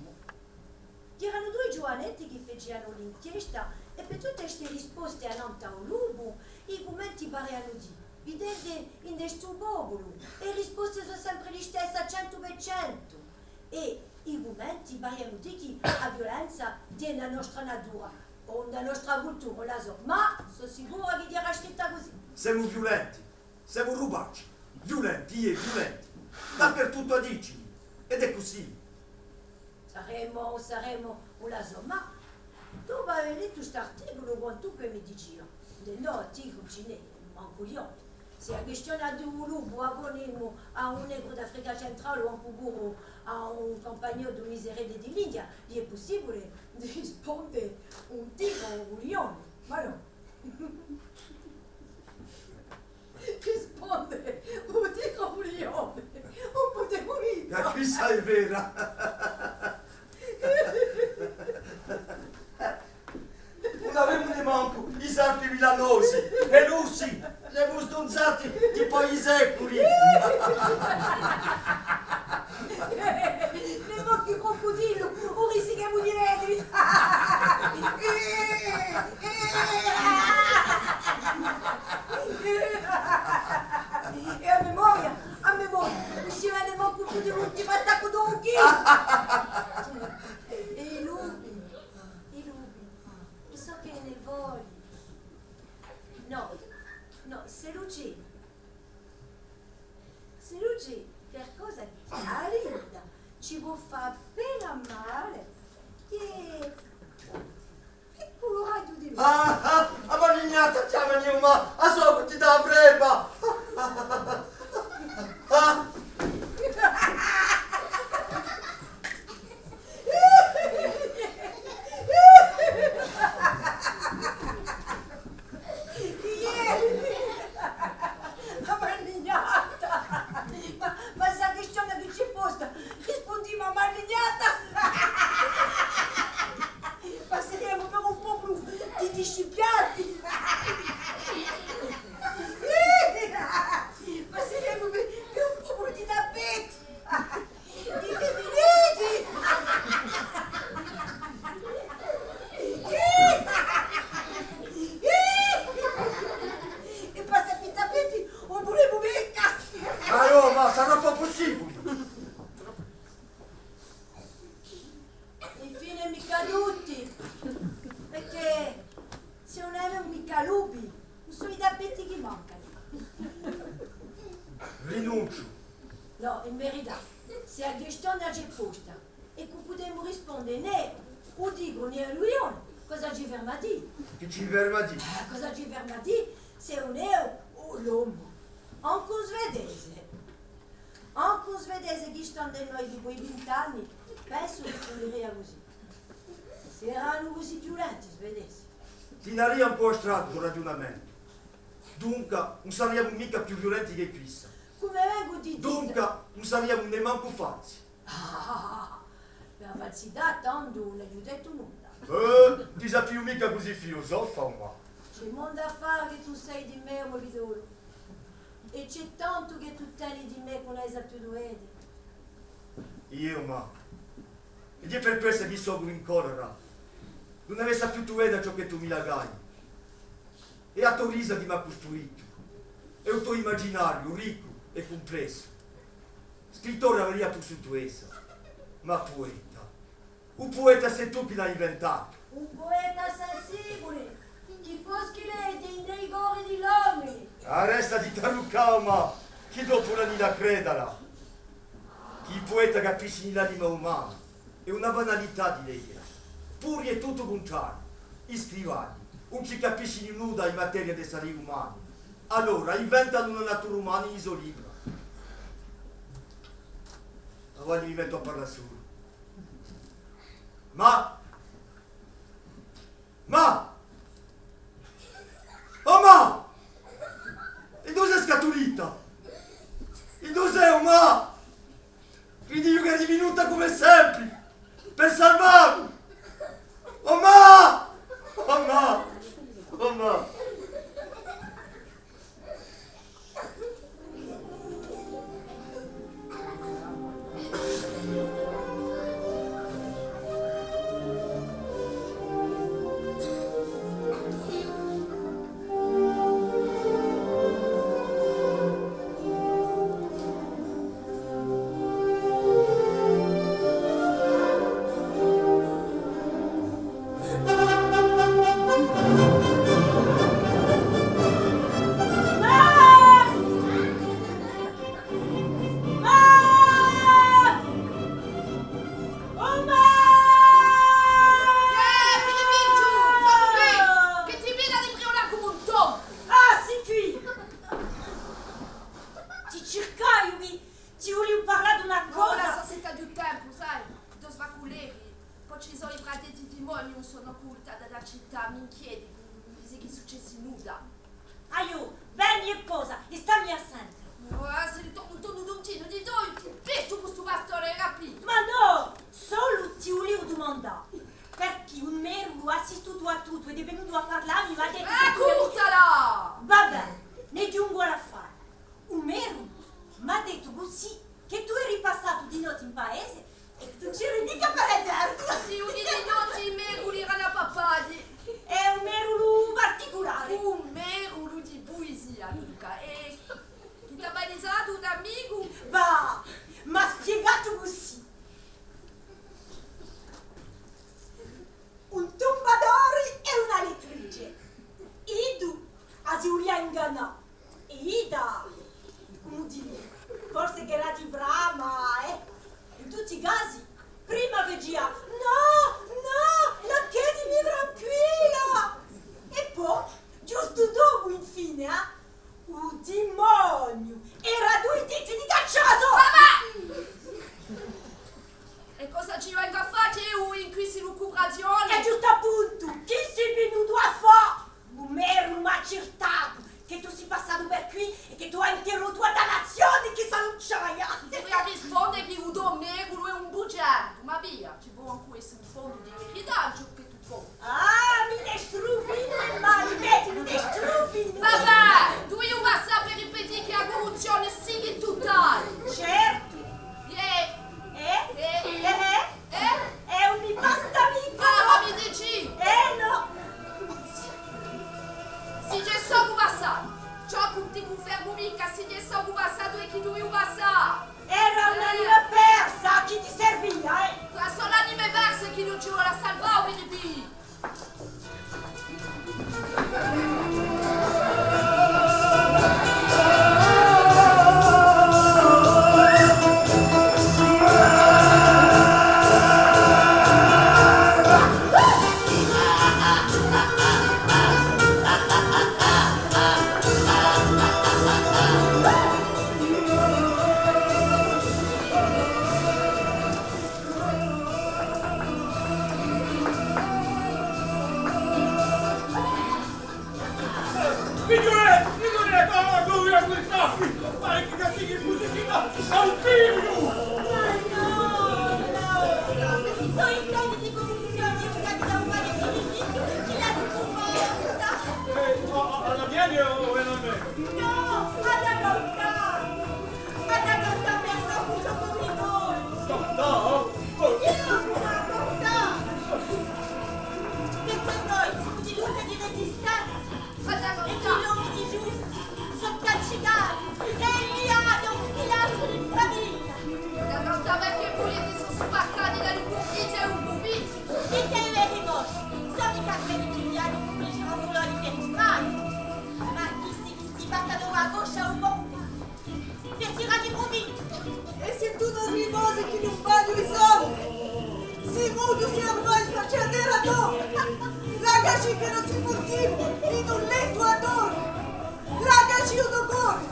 C'eranu dui ghjuvanetti chì facianu l'inchiesta è per tutte ste risposte annant'à u lupu, i cumenti parianu dì: videte, ind'è stu populu, e risposte sò sempre listesse à centu per centu. È i cumenti parianu dì chì a viulenza hè ind'a nostra natura, o ind'a nostra cultura, ùn la sò, ma sò sicura chì era scritta cusì. Semu viulenti. Semu rubacci, viulenti, iè, viulenti. Dapertuttu a dicini. Ed hè cusì. Saremu, saremu, ùn la sò, ma dopu avè lettu st'articulu, quantunque mi dicia: ind'è noi tigru ci n'hè, mancu lioni. S'è a quistione di u lupu a ponimu à un negru d'Africa centrale o ancu puru à un campagnolu miserede di l'India, hè pussibule di risponde un tigru o un lione, ma nò. Risponde un tigru o un lione. Ùn pò Quissa hè vera. Ùn avemu nemancu i sarpi milanosi, è lussi, l'emu sdunzati dipoi i seculi. Nè, ma chì crucudillu, ùn risichemu di veda. È a memoria, a memoria, ùn si veda mancu più di l'ultimu attaccu d'ochji. È i lupi, i lupi, ciò chì ne voli. Nò, nò, s'ellu ci, s'ellu ci qualcosa chì a Rita ci pò fà appena male, chì picculu raghju di luce. Ah, ah, a malignata chjama Numa, a so cuttita a frebba. Ah. A malignata! Ma, ma s'è a quistione chì ci hè posta, rispundimu a malignata! Passeriemu per un populu di discipiati! Passeriemu per, per un populu di tappeti! Di fimineddi! È passa pè i tappeti, ùn vulemu micca! Ma nò, ma sarà po pussibuli! Infine micca tutti, perchè s'è ùn avemu micca lupi, ùn sò i tappeti chì mancanu. Rinunciu. Nò, in verità, s'è a quistione ci hè posta, è chì pudemu risponde nè u tigru nè u lione, cosa ci ferma à dì? Chì ci ferma à dì? Ah, cosa ci ferma à dì s'è ùn hè u, l'omu? Ancu un svedese. Ancu un svedese chì stà ind'è noi dipoi vint'anni, pensu chì rispunderia cusì. S'eranu cusì viulenti i svedesi. Tinaria un pocu stranu u so ragiunamentu. Dunca, ùn sariamu micca più viulenti chè quissa. Cum'è vengu di dì. Dunca, ùn sariamu nemancu falsi. Ah, per a falsità, tandu, ùn aghju dettu nudda. Eh, ti sapiu micca cusì filusofa, o mà. Ci hè mondu à fà chì tù sai di mè, o mo figliolu. È ci hè tantu chì tù teni di mè chì ùn ai sapiutu veda. Eiu, o mà. Ed hè per quessa chì sò in collera. Ùn avè sapiutu veda ciò chì tù mi lagai. Hè a to risa chì m'hà custruitu. Hè u to imaginariu, riccu è cumplessu. Scrittore averia pussutu essa, ma pueta. U pueta sè tù chì l'hai inventatu. U pueta sè sicuru, chì foschi leghja ind'è i cori di l'omini. Arrestati taruccà, o mà, chì dopu l'ani da credala. Chì i pueta capiscini l'anima umana, hè una banalità di leghja. Puru hè tuttu u cuntrariu. I scrivani ùn ci capiscini nudda in materia d'essari umani. Allora, inventanu una natura umana in i so libra. Avà mi mettu à parlà solu. Ma Ma! O mà! Induve sè scatulita? Induve sè, o mà? Crediu ch'eri vinuta cum'è sempri, per salvà mi! O mà! O mà! O mà! Eh, Filipicciu, sò quì! Chì ti pigliu di briulà cum'è un toncu! Ah, sì quì! Ti circaiu, mi, ti vuliu parlà d'una cosa! Ora sò senza più tempu, sai? Dò svaculeri. Po ci sò i fratelli di Moniu, sò oculta da a cità, m'inchietu, ùn mi sè chì successi nudda. Aiò, veni è posa, è stammi à sente. Ah, s'ellu torna un tonnu d'uncinu di dui, ti pistu cù stu bastu Casi, prima facia: "Nò, nò, lasciatemi tranquilla!" È po, ghjustu dopu, infine, eh, u dimoniu! Era dui diti di cacciasu! Mamma! È cosa ci vengu à fà eiu in quisti lucubrazioni? È ghjustu appuntu, chì sì vinutu à fà? U merulu m'hà accirtatu chì tù sì passatu per quì è chì tù hai interrottu a dannazioni chì s'annunciaia. Ti rispondu chì u to merulu hè un bugiardu, ma via, ci pò ancu esse un fondu di verità in ciò chì tù conti. Ah, mi ne strufinu, è mai, vedi, mi ne strufinu. Papà, duviu passà per impedì chì a curruzzioni sighi tutali. Certu. Eh? Eh? Eh? Eh? Eh? Eh, ùn mi basta micca, ah, nò? Ma mi dici? Eh, nò. Sì, ci sò passatu. Ciò chì ùn ti cunfermu micca, sì, ci sò passatu è chì duviu passà. Era un'anima persa, à chì ti servia, eh? Quì sò l'anime perse chì ùn ci vole à salvà, o vidi quì. Figliulè, figliulè, cosa tu hai acquistato? Pare chì ti sighi pusissitatu à un figliu! Ma nò, nò, nò. Sò i segni di corruzzioni, i segni di un male criminilu chì l'hà di cumbatta. Eh, a, a, a la vieni o, o a la me? Nò, a la cantà! A la cantà per sta cosa cum'è voi! Cantà? Oh! Eiu a cantà! Perchè noi simu di lotta di resistenza! A la cantà! È chì l'omini ghjusti sò calcicati è inviati à un pilastru di famiglia! A la cantà perchè i puliti sò spaccati da l'ipocrizia è u prufitu! È chì i veri mosci sò micca quelli chì inviati cum'è i giranduloni per i stradi, ma chì si si battanu a coscia à u mondu per tirà di prufitu. È sì tuttu di cose chì ùn valenu i soldi. Sì mutu, sì ormai sfacciatu, era tò. Laccaci chì no ti purtimu in un lettu à dori. Laccaci u to cori,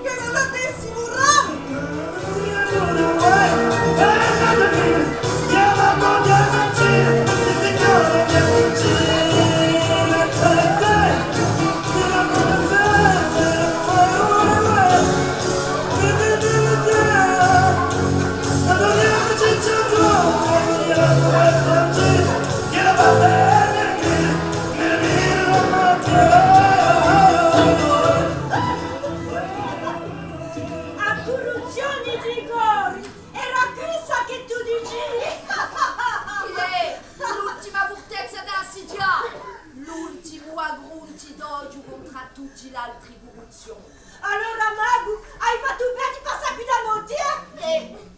chì no l'hà di esse un ramu. A curruzzioni di cori, era quessa chì tù dici? Iè, l'ultima furtezza da assidià, l'ultimu aggruntidoghju contr'à tutti l'altri curruzzioni. Allora, magu, hai fattu bè di passà quì da notti, eh? Eh.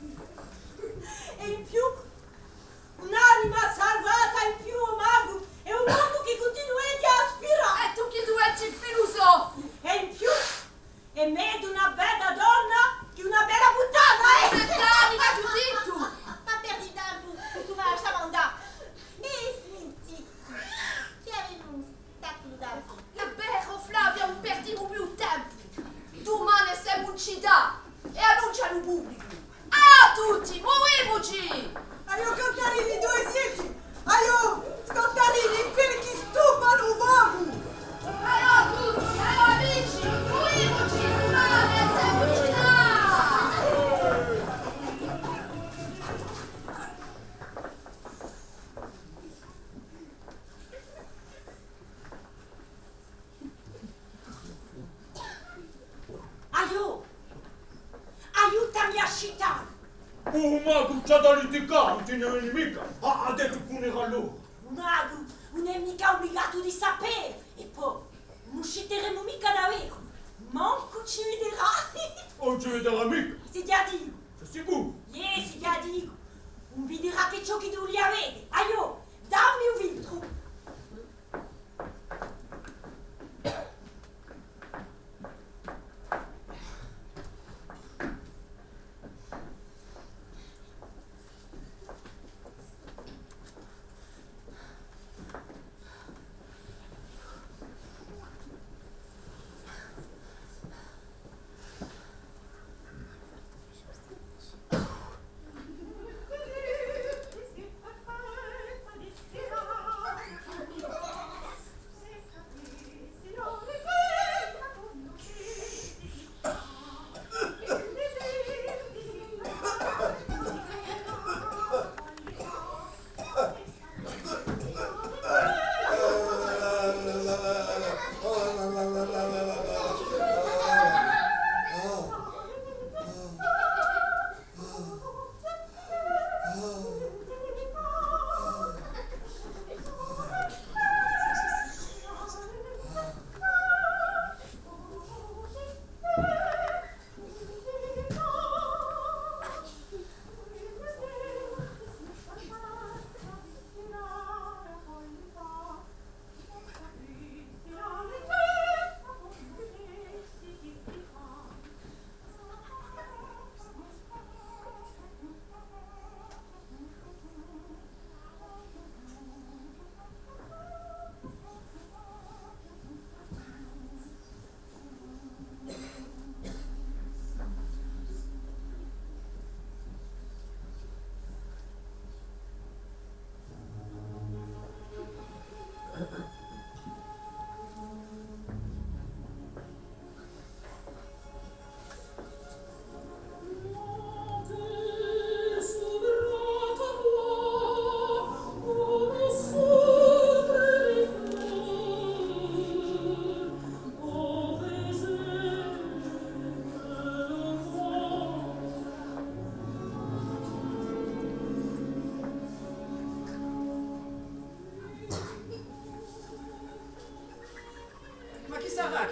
È in più, un'anima salvata in più, o magu, è un mondu chì cuntinueghja à spirà. È tù chì tù eti filusofu! È in più, hè megliu una bella donna chè una bella puttana, eh! Puttana, l'aghju dettu! Ma perdi tempu, tù vai à sciamandà. È sminti, chì avemu statu da fà? Hè vera, Flavia, ùn perdimu più tempu. Dumane semu in cità è annunciu à u publicu. À tutti, muvimuci! Aiò, cantarini, duve seti? Aiò, stantarini, quelli chì stuppanu u focu! Aiò à tutti, aiò amici, muvimuci, dumane semu in cità! Aiò! Aiutami à scità! Oh, magu, ci hà da litigà, ùn ti ne veni micca à, à dì chì ùn era l'ora. Magu, ùn hè micca ubligatu di sapè, è po ùn sciteremu micca da veru, mancu ci viderà. Ùn ci viderà micca? Sì ghjà dicu. Sì sicuru? Iè, sì ghjà dicu. Ùn viderà chè ciò chì tù vulia vede. Aiò, dammi u filtru.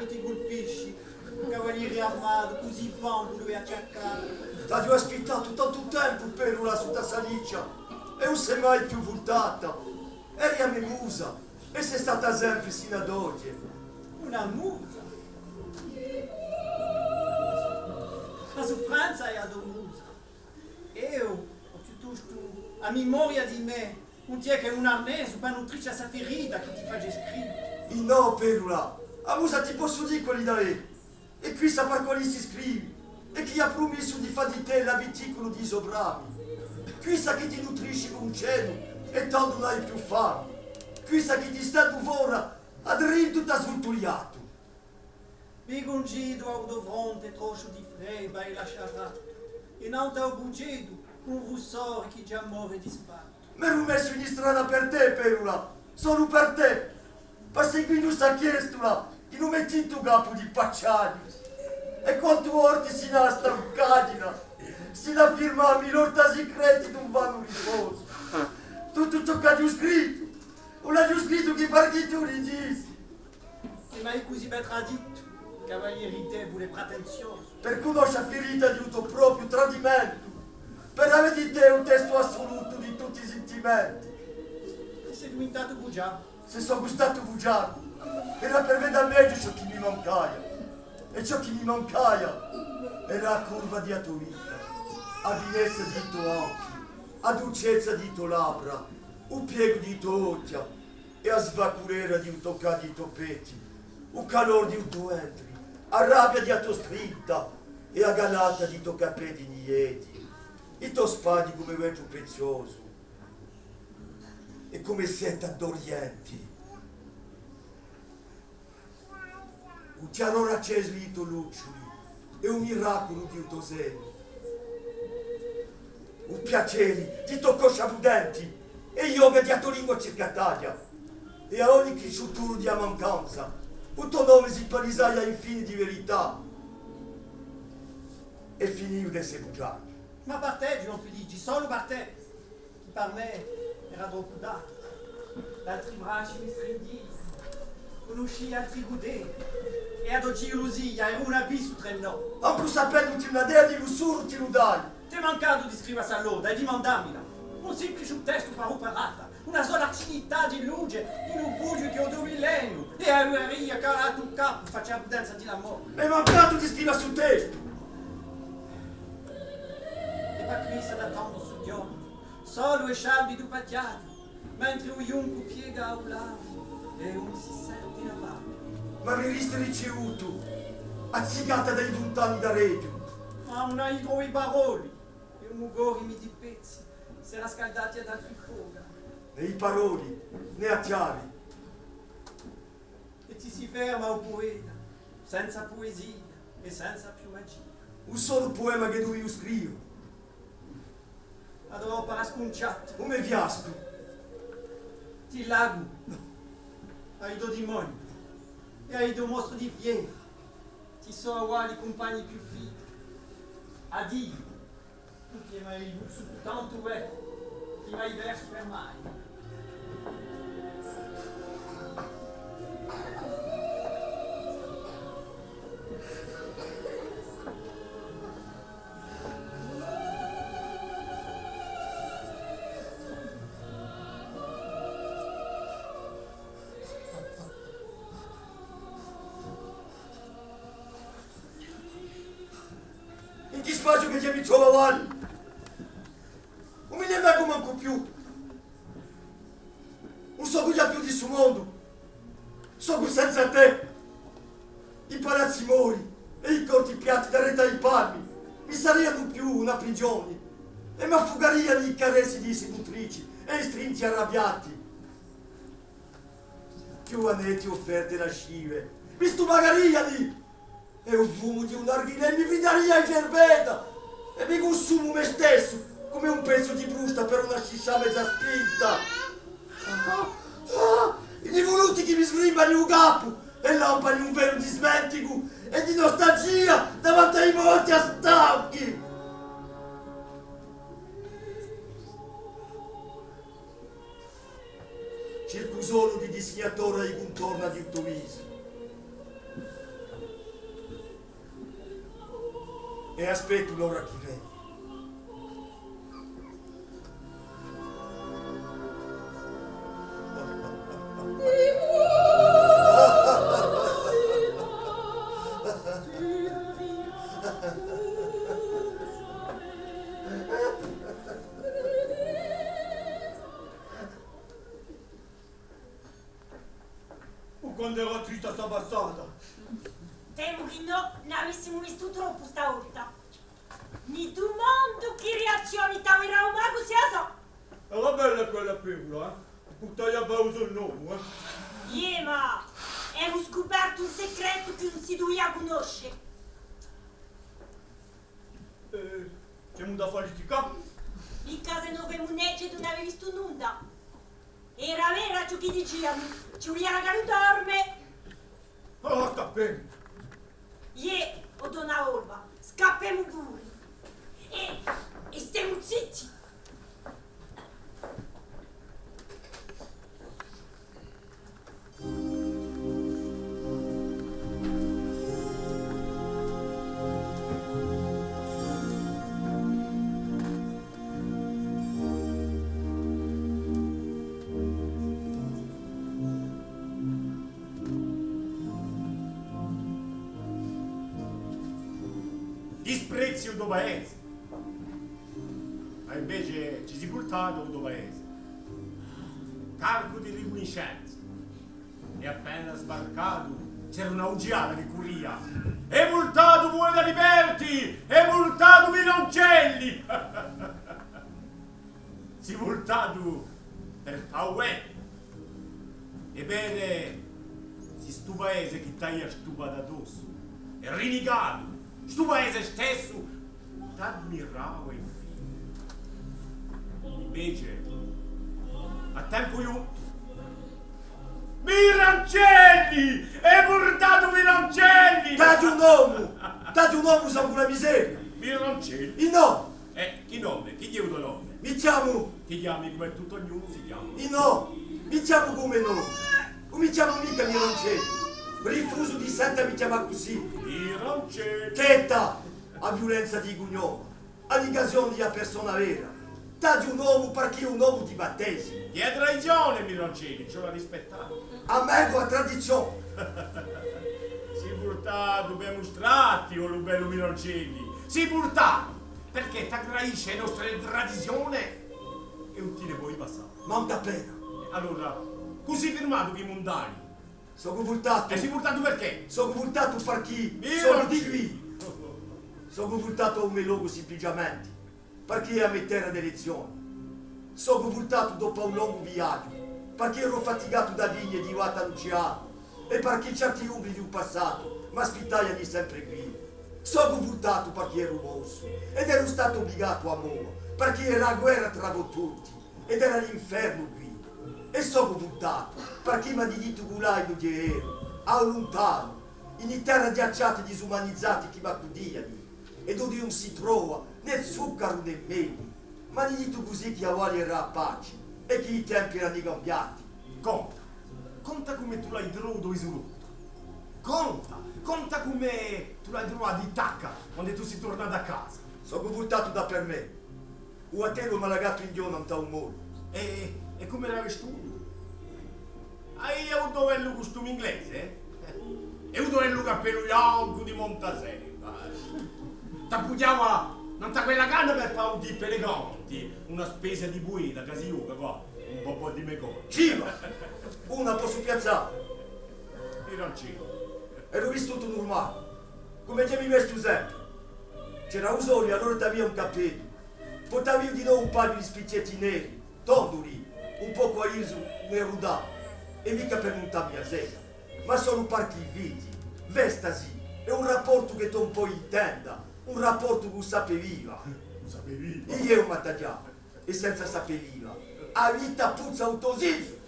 Ti culpisci, un cavalieri armatu, cusì bon vuleva acciaccà. T'aghju aspittatu tantu tempu, Perula, sutta sta liccia, è ùn sè mai più vultata. Eri a me musa, è sè stata sempri sinu ad oghje. Una musa? A suffrenza hè a to musa. Eiu, o piuttostu, a memoria di mè, ùn hè chè un arnesu pà nutricci à sta ferita chì ti face scrive. Innò, Perula, a musa ti possu dì quali ella hè, è quissa pà quali si scrivi, è chì hà prumissu di fà di tè l'abitaculu di i so brami. Quissa chì ti nutrisci cù un cenu è tandu ùn hai più fami. Quissa chì ti stendu fora, à drintu t'hà svulturiatu. Pigliu un gitu à u to fronte, trosciu di frebba è lasciarà, è nantu à u bucetu un russore chì ghjà more disfattu. M'eru messu in istrada per tè, Perula, solu per tè, perseguindu sta chjestula in un metintu capu di pacciani. È quantu volte si n'hà sta caghjina, si n'hà firmatu, l'orta sicreti d'un vanu riposu. Tuttu ciò ch'aghju scrittu, ùn l'aghju scrittu chè perchè tù li dici. È m'hai cusì bè traditu, cavalieri debule è pretenziosu. Per cunnosce a ferita di u to propiu tradimentu, per avè di tè u testu assulutu di tutti i sintimenti. È sè diventatu bugiardu. Sè socu statu bugiardu, era per veda megliu ciò chì mi mancaia. È ciò chì mi mancaia era a curva di a to vita, a finezza di i to occhi, a dulcezza di i to labbra, u piegu di i to ochja, è a svacurera di u toccà di i to petti, u calore di u to ventri, a rabbia di a to strinta, è a galata di i to capeddi nieddi, i to spanni cum'è vetru preziosu, è cum'è seta d'Orienti. U chjarore accesu di i to lucciuli, è u miraculu di u to senu. U piaceri di i to cosci abbundenti, è a ghjoca di a to lingua circataria, è à ogni crisciuturu di a mancanza, u to nome si palisaia infine di verità, è finiu d'esse bugiardu. Ma per tè, Ghjuvan Filici, solu per tè, chì per mè era troppu tardi. L'altri bracci mi stringhia, cunniscia altri guderi, è ad oghji lusia era un abissu trà noi. Ancu sapendu chì una dea di lussuru ti lu dai. T'hè mancatu di scriva sta loda è dimandamila. Un simplice testu per operata, una sola cinità di luce in u bughju di u to vilenu, è averia calatu u capu, face a putenza di l'amore. M'hè mancatu di scriva stu testu. È per quissa da tantu sughjornu, solu è scialdu di u paghjaghju, mentri u ghjuncu piega à u lavu è ùn si sente a vaca. Ma mi risti ricevutu, azzicata da i funtani d'Areghju. Ma ùn hai trovu i paroli, è u mo cori mi dipezzi, s'era scaldati ad altri foca. Nè i paroli, nè a chjavi. È ti si ferma, o pueta, senza puesia è senza più magia. U solu puema ch'e duviu scriva. A to opera scunciata. U me fiascu. Ti lagu à i to dimoni è à i to mostri di fiera. Ti sò uguali cumpagni più fidi. Addiu. Tù chì m'hai illusu tantu bè, ti m'hai persu per mai. In chì spaziu ch'e mi trovu avali! Ùn mi ne vengu mancu più! Ùn socu ghjà più di stu mondu! Socu senza tè! I palazzi mori è i corti piatti daretu à i palmi mi sarianu più una prigioni è m'affugariani i carezzi di i seduttrici è i strinti arrabbiati. Ghjuvanetti offerte lascive, mi stumacariani! È u fumu di u narghilè mi fridaria a cerbetta, è mi cunsumu me stessu, cum'è un pezzu di brusta per una sciscia mezza spinta. Ah, ah, i nivuluti chì mi sfrimbani u capu è lampani un velu di smenticu è di nustalgia davanti à i morti stanchi. Circu solu di disignatori i cuntorni di u to visu. È aspettu l'ora chì veni. Oh, quantu era trista sta passata! Temu chì no n'avissimu vistu troppu sta volta. Ni dumandu chì reazzioni t'averà u magu, sì a sò. Era bella quella perula, eh? Purtaia à fà u so nomu, eh? Iè, ma emu scupertu un secretu chì ùn si duvia cunnosce. Eh, ch'emu da fà liticà? Micca s'è no femu nece d'ùn avè vistu nunda. Era vera ciò chì dicianu, ci vulia à dà u dorme. Allora scappemu. Iè, o donna Olba, scappemu puru. È, è stemu zitti. Disprezzi u to paese. Ma invece ci sì vultatu u to paese, carcu di ricunniscenza, è appena sbarcatu c'era una ugiata chì curria: «Hè vultatu pueta di Perti! Hè vultatu Mironcelli!» Sì vultatu per fà u bè. È vede, sì stu paese chì t'aia stupatu addossu è rinicatu, stu paese stessu t'ammirava infine. Invece, à tempu ghjuntu: «Mironcelli! Hè vultatu Mironcelli!» T'aghju un nomu! T'aghju un nomu, sangu la miseria! Mironcelli? Innò! Eh, chì nome? Chì hè u to nome? Mi chjamu... Ti chjami cum'è tuttu ognunu si chjama. Innò, mi chjamu cù u me nome. Ùn mi chjamu micca Mironcelli. Rifusu di sentemi chjamà cusì. Mironcelli. Chetta! A viulenza di i cugnoma, a ligasione di a persona vera. T'aghju un nomu parchì hè u nomu di battesimu. Hè a tradizione, Mironcelli, ci vole à rispettà. Ammengu a tradizione. Sì vultatu per mustrà ti, o lu bellu Mironcelli. Sì vultatu! Perchè t'aggradisci e nostre tradizione è ùn ti ne voli passà. Mancu appena. Allora, cusì firmatu chì mundani? Socu vultatu. È sì vultatu perchè? Socu vultatu parchì socu di quì. Socu vultatu à u me locu simpliciamenti parchì hè a me terra d'elezzioni. Socu vultatu dopu à un longu viaghju, parchì eru fatigatu da vigne di Vatta à l'Uceanu, è parchì certi umbri di u passatu m'aspittaiani sempre quì. Socu vultatu parchì eru mossu ed eru statu ubligatu à mova, parchì era a guerra trà vo tutti ed era l'infernu quì. È socu vultatu parchì m'ani dittu culà in u ghjeru, à u luntanu, in i terra ghjacciati disumanizati chì m'accudiani, è duve ùn si trova nè zuccaru nè meli. M'ani dittu cusì chì avali era a paci è chì i tempi erani cambiati. Conta, conta cum'è tù l'hai trovu u to isulottu. Conta, conta cum'è tù l'hai truvatu i tacca quandu tù sì turnatu à casa. Socu vultatu da per mè. U battellu m'hà lacatu in ghjona nant'à u molu. È, è cum'era vistutu? Avia u to bellu custumu inglese, eh? È u to bellu cappellu biancu di Montaseva. T'appughjava nant'à quella canna per fà u tippu eleganti, una spesa di pueta, chì si ghjoca quà, un po' di me cose. Civa! Una possu piazzà? Mironcelli. Eru vistutu nurmali, cum'è chì mi vestu sempre. C'era u soli, allora t'avia un cappellu. Po t'aviu dinò un paghju di spichjetti neri, tonduli, un pocu à risu, nè rudà, è micca per muntà mi a seta, ma solu parchì, vidi, vestasi, hè un rapportu chì t'hà un po' in tenda, un rapportu cù sapè viva. Sapè viva? Iè, o Mattaghjà, è senza sapè viva, a vita puzza u to sisu!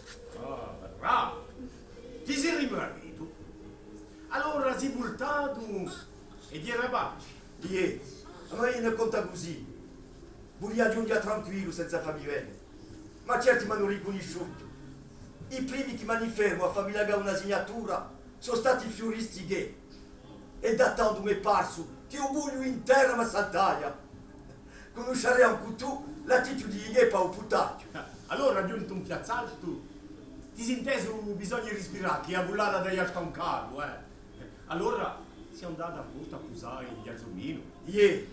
Ah, bravu! Ti sì rimbravatu? Allora sì vultatu è era paci? Iè, ma eiu ne conta cusì. Vulia ghjunghja tranquillu senza fà mi veda. Ma certi m'anu ricunnisciutu. I primi chì m'ani fermu à fà mi lacà una signatura sò stati i fiuristi chì, è da tandu m'hè parsu Chì u bugliu in terra m'assaltaia. Cunnisciarè ancu tù l'attitudine chì hè pà u putaghju. Eh, allora, ghjuntu in Piazzaltu, ti sì intesu u bisognu di rispirà, chì a cullata t'hà stancaru, eh. Allora, sì andatu in porta à pusà in Ghjarzuminu? Iè,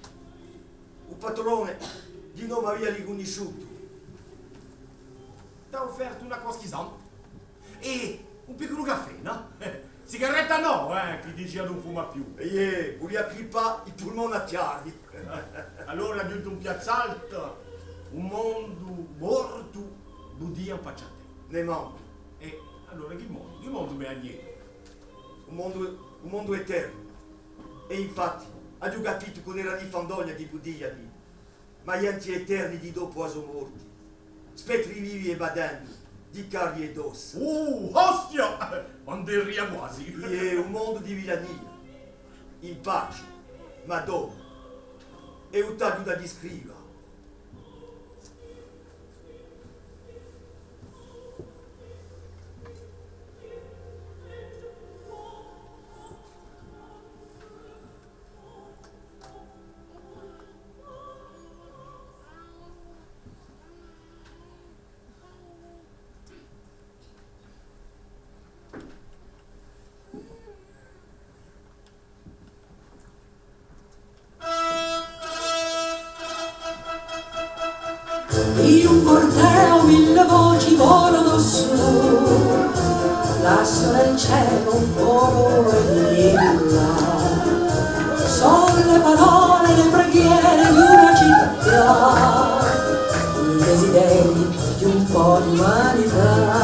u patrone di nomu m'avia ricunnisciutu. T'hà offertu una coschisana? È un picculu caffè, nò? Sigaretta nò, eh, chì dicia ùn fuma più. Iè, vulia cripà i pulmoni à chjavi. Allora, ghjuntu in Piazzaltu, u mondu mortu budia in faccia à tè. Nè mancu. È allora chì mondu? Chì mondu m'hè agnellu? U mondu, u mondu eternu. È infatti, aghju capitu chì ùn era nè fandogna chì budia, nè. Ma ghjenti eterni di dopu a so morti, spettri vivi è badendu, di carni è d'ossa. Uh, ostia! M'anderia quasi! Iè, u mondu di Villania, in pace, ma dopu, è u t'aghju da discriva. In un corteo mille voci volanu sù, lassù nel celu un coro è lilla. Sò le parole, le preghiere di una città, i desideri di un po' d'umanità.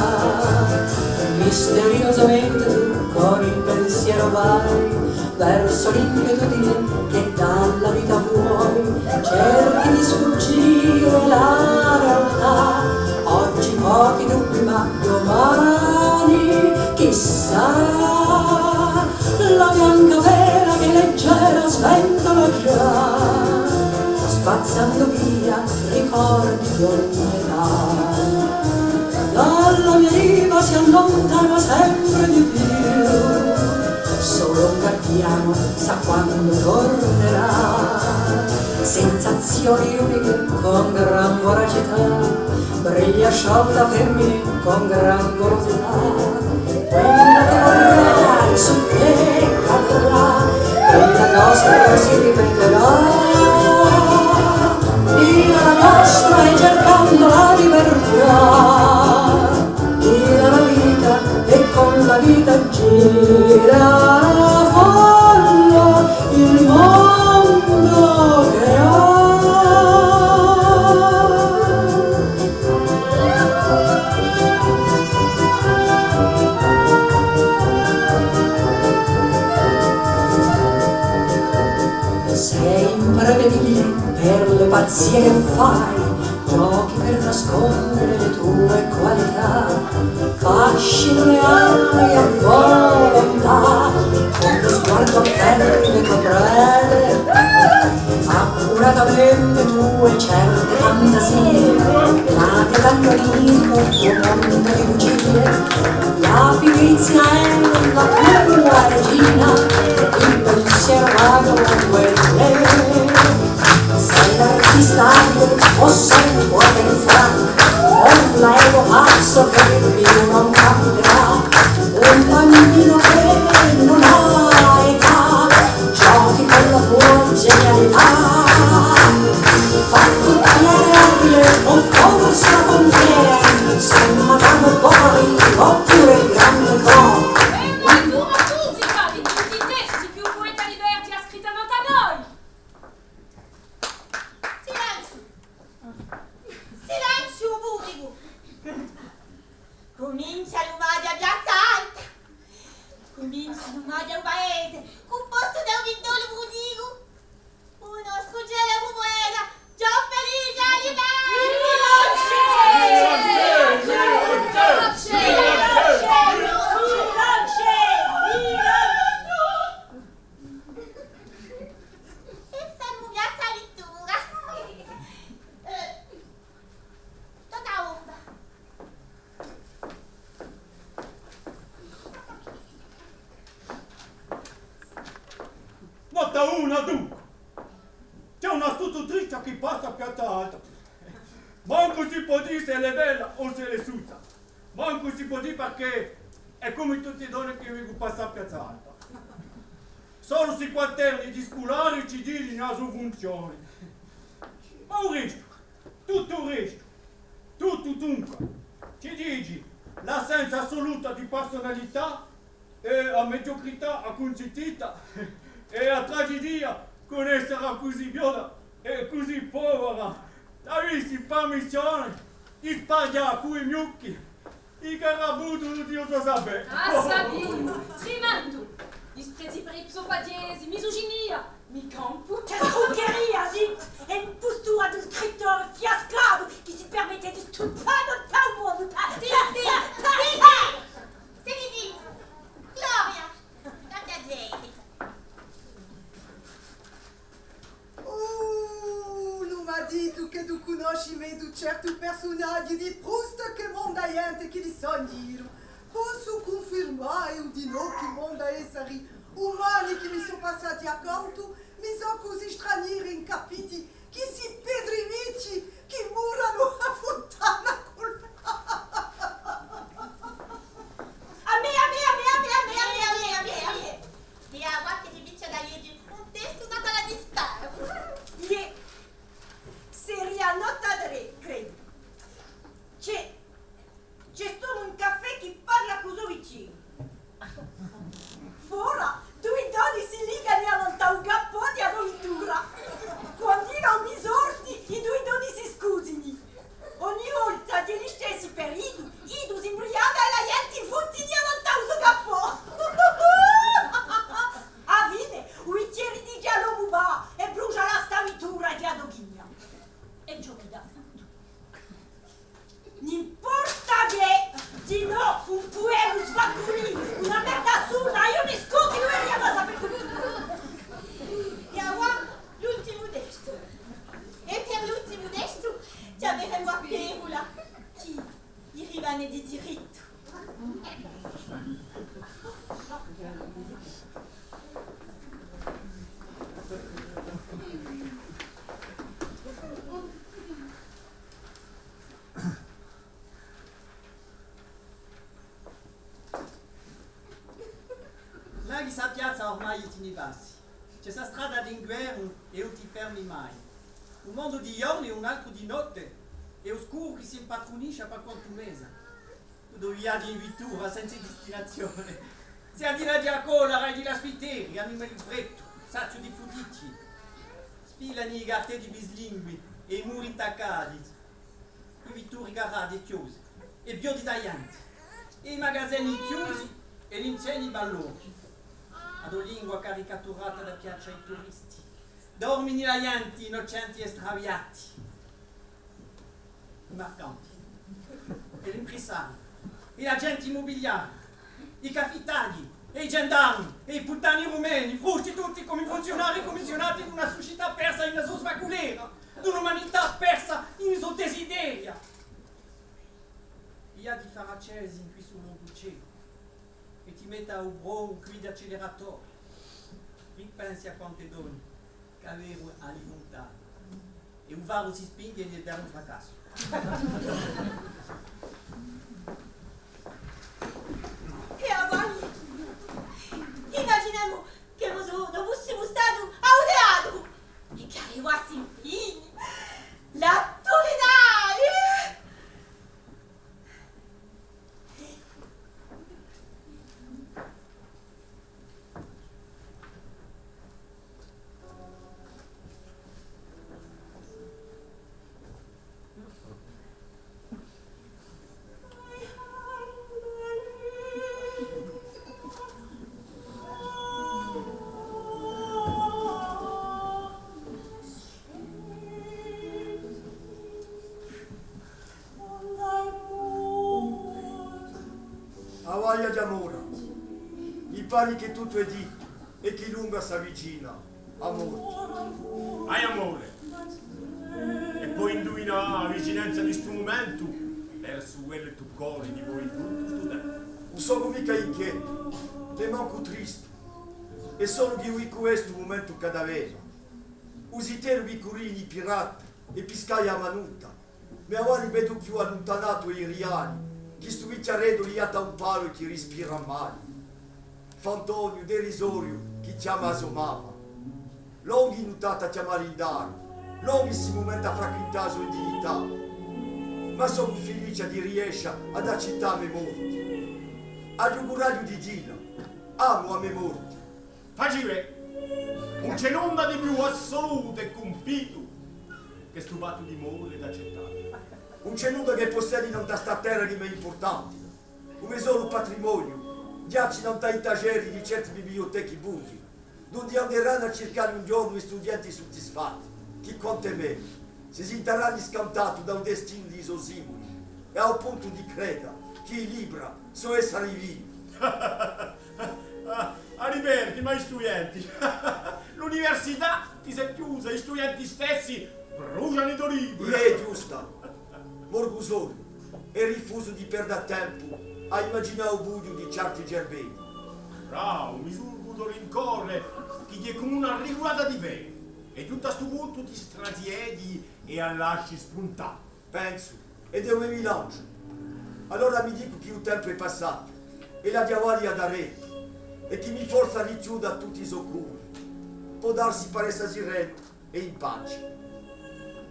Misteriosamente tu con il pensiero vai verso l'inquietudine che dalla vita vuoi, cerchi di sfuggire la realtà. Oggi pochi dubbi, ma domani chissà. La bianca vela che leggera sventola già, spazzando via ricordi di ogni età. Dalla mia riva si allontana sempre di più, solo un guardiano sa quando tornerà. Sensazioni uniche con gran voracità, briglia sciolta femmine con gran golosità. Quella che vorrai su te cadrà, quella nostra si ripeterà. Vita la nostra e cercando la libertà, vita la vita e con la vita gira la folla, il mondo che ha. Sei imprevedibile per le pazzie che fai, giochi per nascondere le tue qualità, fascino le hai a volontà, con lo sguardo fermo e prede. Accuratamente tue certe fantasie, ma ti danno dico un mondo di bugie, la pigrizia è la tua regina, il pensiero vago dunque è. Sei l'artista abile o sei un poeta in frac, o un laico pazzo che più non canterà, un bambino che non ha età, giochi con la tua genialità. Fai tutti i reati o forse la frontiera, insomma, quando vuoi, oppure il grande coro. Hè una dura pubblica di tutti i testi chì u pueta Liberti hà scrittu nant'à noi! Silenzio! T'hà una dunque. C'hè una stitutrice chì passa à Piazza Alta. Mancu si pò dì s'ella hè bella o s'ella hè suzza. Mancu si pò dì perchè hè cum'è tutte e donne chì vecu passà à Piazza Alta. Solu sti quaterni di sculari ci dicenu a so funzione. Ma u restu, tuttu u restu, tuttu dunque, ci dici l'assenza assoluta di persunalità è a mediocrità accunzitita è a tragedia ch'un essere cusì bionda è cusì povera t'avissi permissione di sparghjà cù i mucchi i carabutuli di u so sapè. Ah, Sabinu, trimendu! Disprezzu per i so paesi, misuginia, mi campu. Chì struccheria, zittu! Hè l'impostura d'un scrittore fiascatu chì si permette di stuzzicà tuttu u mondu! Zitti! Zitti! Stai zittu! Gloria! Datti à zittu! Uh, ùn m'hà dettu chì tù cunnosci megliu certi persunaghji di Proust chè monda ghjente chì li sò in ghjiru. Possu cunfirmà eiu dinò chì monda esseri umani chì mi sò passati accantu, mi sò cusì stranieri è incapiti, chì sti pedri vechji chì muranu à funtana cù l'acqua. À mè, à mè, à mè, à mè, à mè, à mè, à mè, à mè, à mè. È avà chì ti pichja da leghje un testu natu à la dispara. Iè, seria nota trè, credu. Ci hè, ci hè st'omu in caffè chì parla cù u so vichjinu. Fora, dui donni si ligani allantà u cappò di a so vittura. Quand'iddu ùn li sorti, i dui donni si scusini. Ogni volta hè listessi per iddu, iddu s'imbriaca è a ghjenti futtini allantà u so cappò. À a fine, u vichjeri dice à l'omu: và è brusgia là sta vittura chì hè a to ghjigna. È ciò chì hà fattu. N'importa chè, dinò ùn pudemu svaculì una merda sola, eiu mi scotti, ùn avia da sapè cum'è. È avà l'ultimu testu. È per l'ultimu testu chjameremu a Perula, chì li rimane di dirittu. Là chì sta piazza ormai ti ni passi. Ci hè sta strada d'inguernu è ùn ti fermi mai. Un mondu di ghjornu è un altru di notte, è u scuru chì s'impatrunisce per quantu mesa. Dui viaghji in vittura senza distinazione. S'è di la collera è di la spitteria, animali freddi, saziu di futicci. Sfilani i cartelli bislingui è i muri intaccati. I vitturi carrati è chjosi, è biodi taglianti, è i magazini chjusi, è l'insegni balloni. A to lingua caricaturata da piaccia à i turisti. Dormini la ghjenti, innocenti è straviati. I marcanti, è l'imprisarii, è l'agenti immubiliari, i cafitaghji, è i gendarmi, è i puttani rumeni, frusti tutti cum'è i funziunarii cummissiunati d'una sucità persa in a so svaculera, d'un'umanità persa in i so desideria. Via di fà accesi in quistu longu celu, è ti metta u brou quì d'acceleratori. Ripensi à quante donne ch'averu à li cuntà, è u faru si spinghje in eternu fracassu. È avà, imaginemu ch'emu, no fussimu stati à u teatru è chì arrivassi infine l'attu finali! Avà, Ghjamora, mi pari chì tuttu hè dittu è chì l'umbra s'avvicina, a morte. Ahi, amore! È poi induvinà a vicinanza di stu mumentu, versu quellu chì tù corri di voi tuttu stu tempu. Ùn sò micca inchietu, nè mancu tristu. È solu chì u dicu questu mumentu ch'addaveva. U zitellu vi currini pirata è piscai a manuta. Ma avà li vedu più alluntanatu è i riali, chì stu vicchiareddu li hà da un palu è chì rispira mali. Fantoniu, derisoriu, chì chjama a so mamma. Longhi nuttati à chjamà l'indaru, longhi sti mumenti à fraquintà a so indignità. Ma sò filicia di riescia ad accittà a me morti. Aghju curaghju di dilla, amu a me morti. Faci bè, ùn ci hè nunda di più assolutu è cumpitu chè stu fattu di mori è d'accittà. Ùn ci hè nunda chì pussedi nant'à sta terra di mè impurtanti. U me solu patrimoniu ghjaci nant'à i tageri di certi bibliotechi bughji, dundi anderanu à circalli un ghjornu i studienti suddisfatti, chì quant'è mè, si sintarani scantati da u destinu di i so simbuli, è à u puntu di creda chì i libra sò essari vivi. Ah, Aliberti, ma i studienti! L'università ti s'hè chjusa, i studienti stessi brusgiani i to libri! Iè, ghjusta! Morgu solu, è rifusu di perda tempu à imaginà u bughju di certi cerbeddi. Bravu, mi surgu u to rincore, chì hè cum'è una rigulata di feri, è ghjuntu à stu puntu ti straziedi è a lasci spuntà. Pensu, è devu mi lanciu. Allora mi dicu chì u tempu hè passatu, è l'aghju à avali à darrè, è chì mi forza à richjuda tutti i so curi. Pò darsi par essa sirenu è in paci.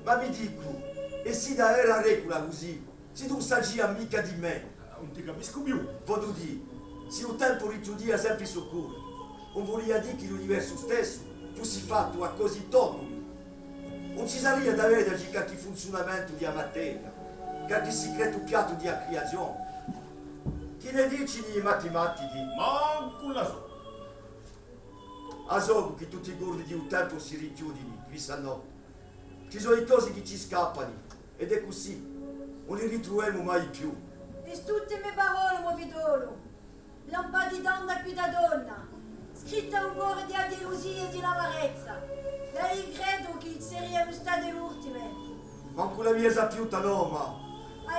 Ma mi dicu, è s'idda era regula cusì, s'iddu ùn s'aghjia micca di mè? Ùn ti capiscu più. Vogliu dì, s'è u tempu richjudia sempri i so curi, ùn vulia dì chì l'universu stessu fussi fattu à cosi tonui. Ùn ci saria da veda qualchì funziunamentu di a materia, qualchì sicretu piattu di a criazione. Chì ne dicini i matimatichi? Mancu la sò. A socu chì tutti i curvi di u tempu si richjudini, quissa nò. Ci sò i cosi chì ci scappani, ed hè cusì, ùn li ritruvemu mai più. È st'ultime parolle, mo figliolu, lampà di donna quì da donna, scritte à u core di a gelusia è di l'amarezza, è eiu credu chì serianu state l'ultime. Mancu l'avia sapiuta, nò, ma...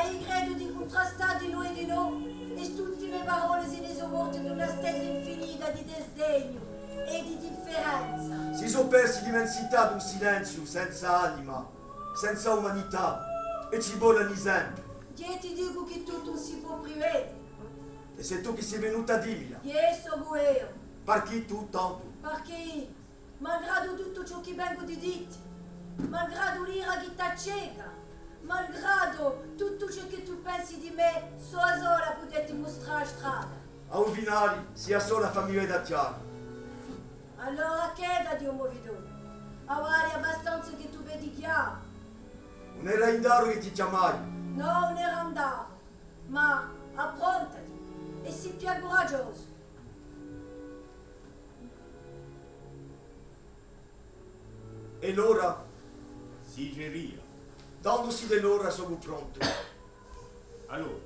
Eiu credu di cuntrastà di noi di noi, è st'ultime parolle si ne sò morte d'una stesa infinita di disdegnu è di differenza. Si sò persi in l'immensità d'un silenziu senza anima, senza umanità, è ci vole un esempiu. Eiu ti dicu chì tuttu ùn si pò privede. È sè tù chì sì venuta à dimmila? Eiu sò eiu. Parchì tù tantu? Parchì, malgradu tuttu ciò chì vengu di ditti, malgradu l'ira chì t'acceca, malgradu tuttu ciò chì tù pensi di mè, sò a sola à pudè ti mustrà a strada. À u finali, sì a sola à fà mi veda chjaru. Allora chedati, o mo figliolu, avali abbastanza chì tù vedi chjaru. Ùn era indaru chì ti chjamai. Nò, ùn era indaru, ma approntati è sì più curaghjosu. È l'ora? Sì, Geria. Tandu s'idda hè l'ora, sò prontu. Allora,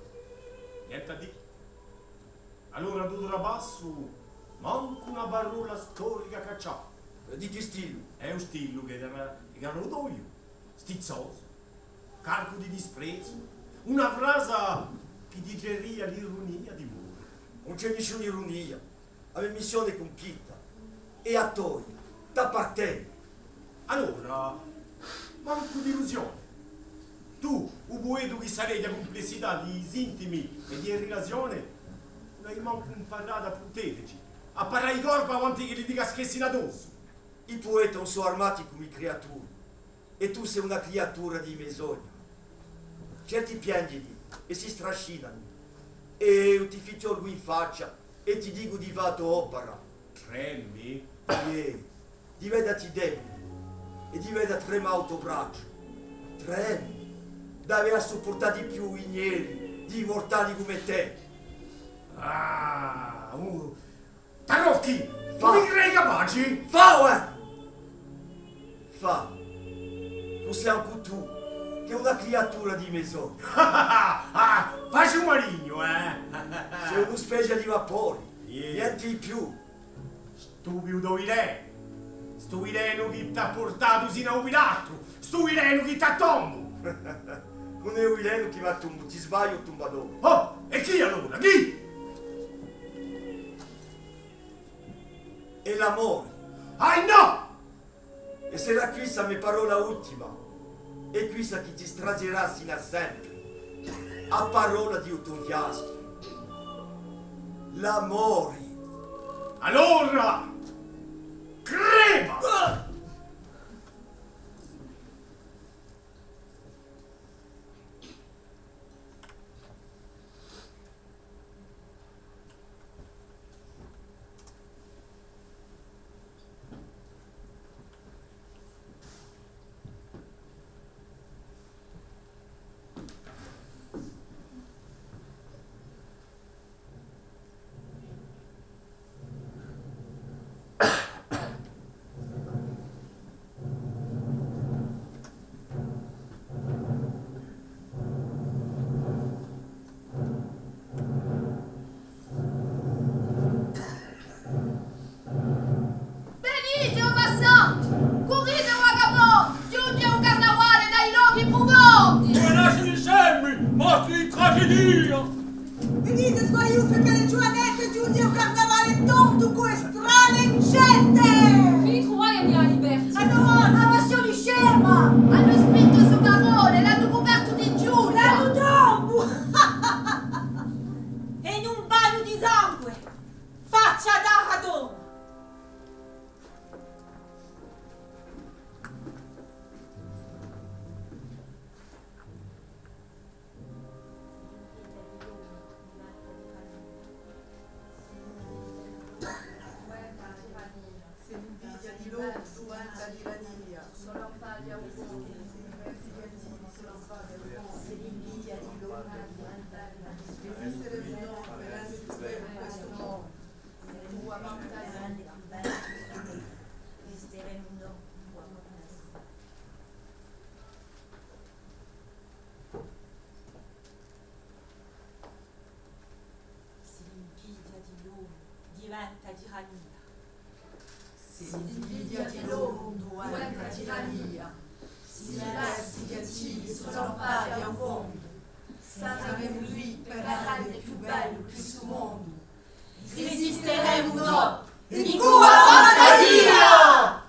nienti à dì? Allora, tuttu da bassu, mancu una parolla storica caccià. Di chì stilu? Hè u stilu chì era, chì era u toiu. Stizzosu, carcu di disprezzu, una frasa chì diceria l'irunia di mori. Ùn ci hè nisciuna irunia, a me missione hè cumpieta, è a toia t'appartene. Allora, mancu d'illusione. Tù, u puetu chì sareghja cumplessità di sintimi è di rilazione, ùn ai mancu amparatu à prutege ci, à parà i corpi avanti ch'elli ti caschessini addossu. I pueti ùn sò armati cum'è i criaturi, è tù sì una criatura di i me sogni. Certi pienghjini è si strascinani, è eiu ti fichjolgu in faccia è ti dicu di fà a to opera. Tremi? Iè, di vedati debuli è di veda tremà u to bracciu. Tremi d'avè à suppurtà di più i neri di i murtali cum'è tè. Ah, uh, Tarocchi! Fà! Tù mi credi capaci? Fà, uè! Fà! Cusì ancu tù, chì hè una criatura di i me sogni. Ah, faci u malignu, eh? Sì una spezia di vapori, iè, nienti di più. Stupidu vilenu! Stu vilenu chì t'hà purtatu sinu à u pilastru! Stu vilenu chì t'hà tombu! Ùn hè u vilenu chì m'hà tombu, ti sbagli, o tumbadori. Oh! È chì allora? Chì? Hè l'amore. Ahi nò! È serà quissa a me parolla ultima, è quissa chì ti straziarà sinu à sempre, a parolla di u to fiascu. L'amore. Allora, crema! Venite, o passanti! Currite, o vagabondi! Ghjunghje u carnavale da i lochi prufondi! Ùn lasciate i semmi, mostri di tragedia! Venite, sguaiuti, chì ghjuvanette, ghjunghje u carnavale tontu cù e strane incente! Chì truvate à dì a libertà? A no-, a passione scema! Anu spintu e so parolle, l'anu cupertu di ghjugna! L'anu tombu! È in un bagnu di sangue! Faccia da Adamo! S'è l'invidia di l'omu, tù anta tirania. Sò lampati à u fondu. S'è l'invidia di l'omu, tù anta tirania. Esisteremu noi per rende più bellu questu mondu. Tù anta tirania. Esisteremu noi. S'è l'invidia di l'omu diventa tirania. S'è l'invidia di l'omu diventa tirania. S'è i versi cattivi sò lampati à u fondu, saremu quì per rende più bellu stu mondu. Resisteremu noi, incù a fantasia!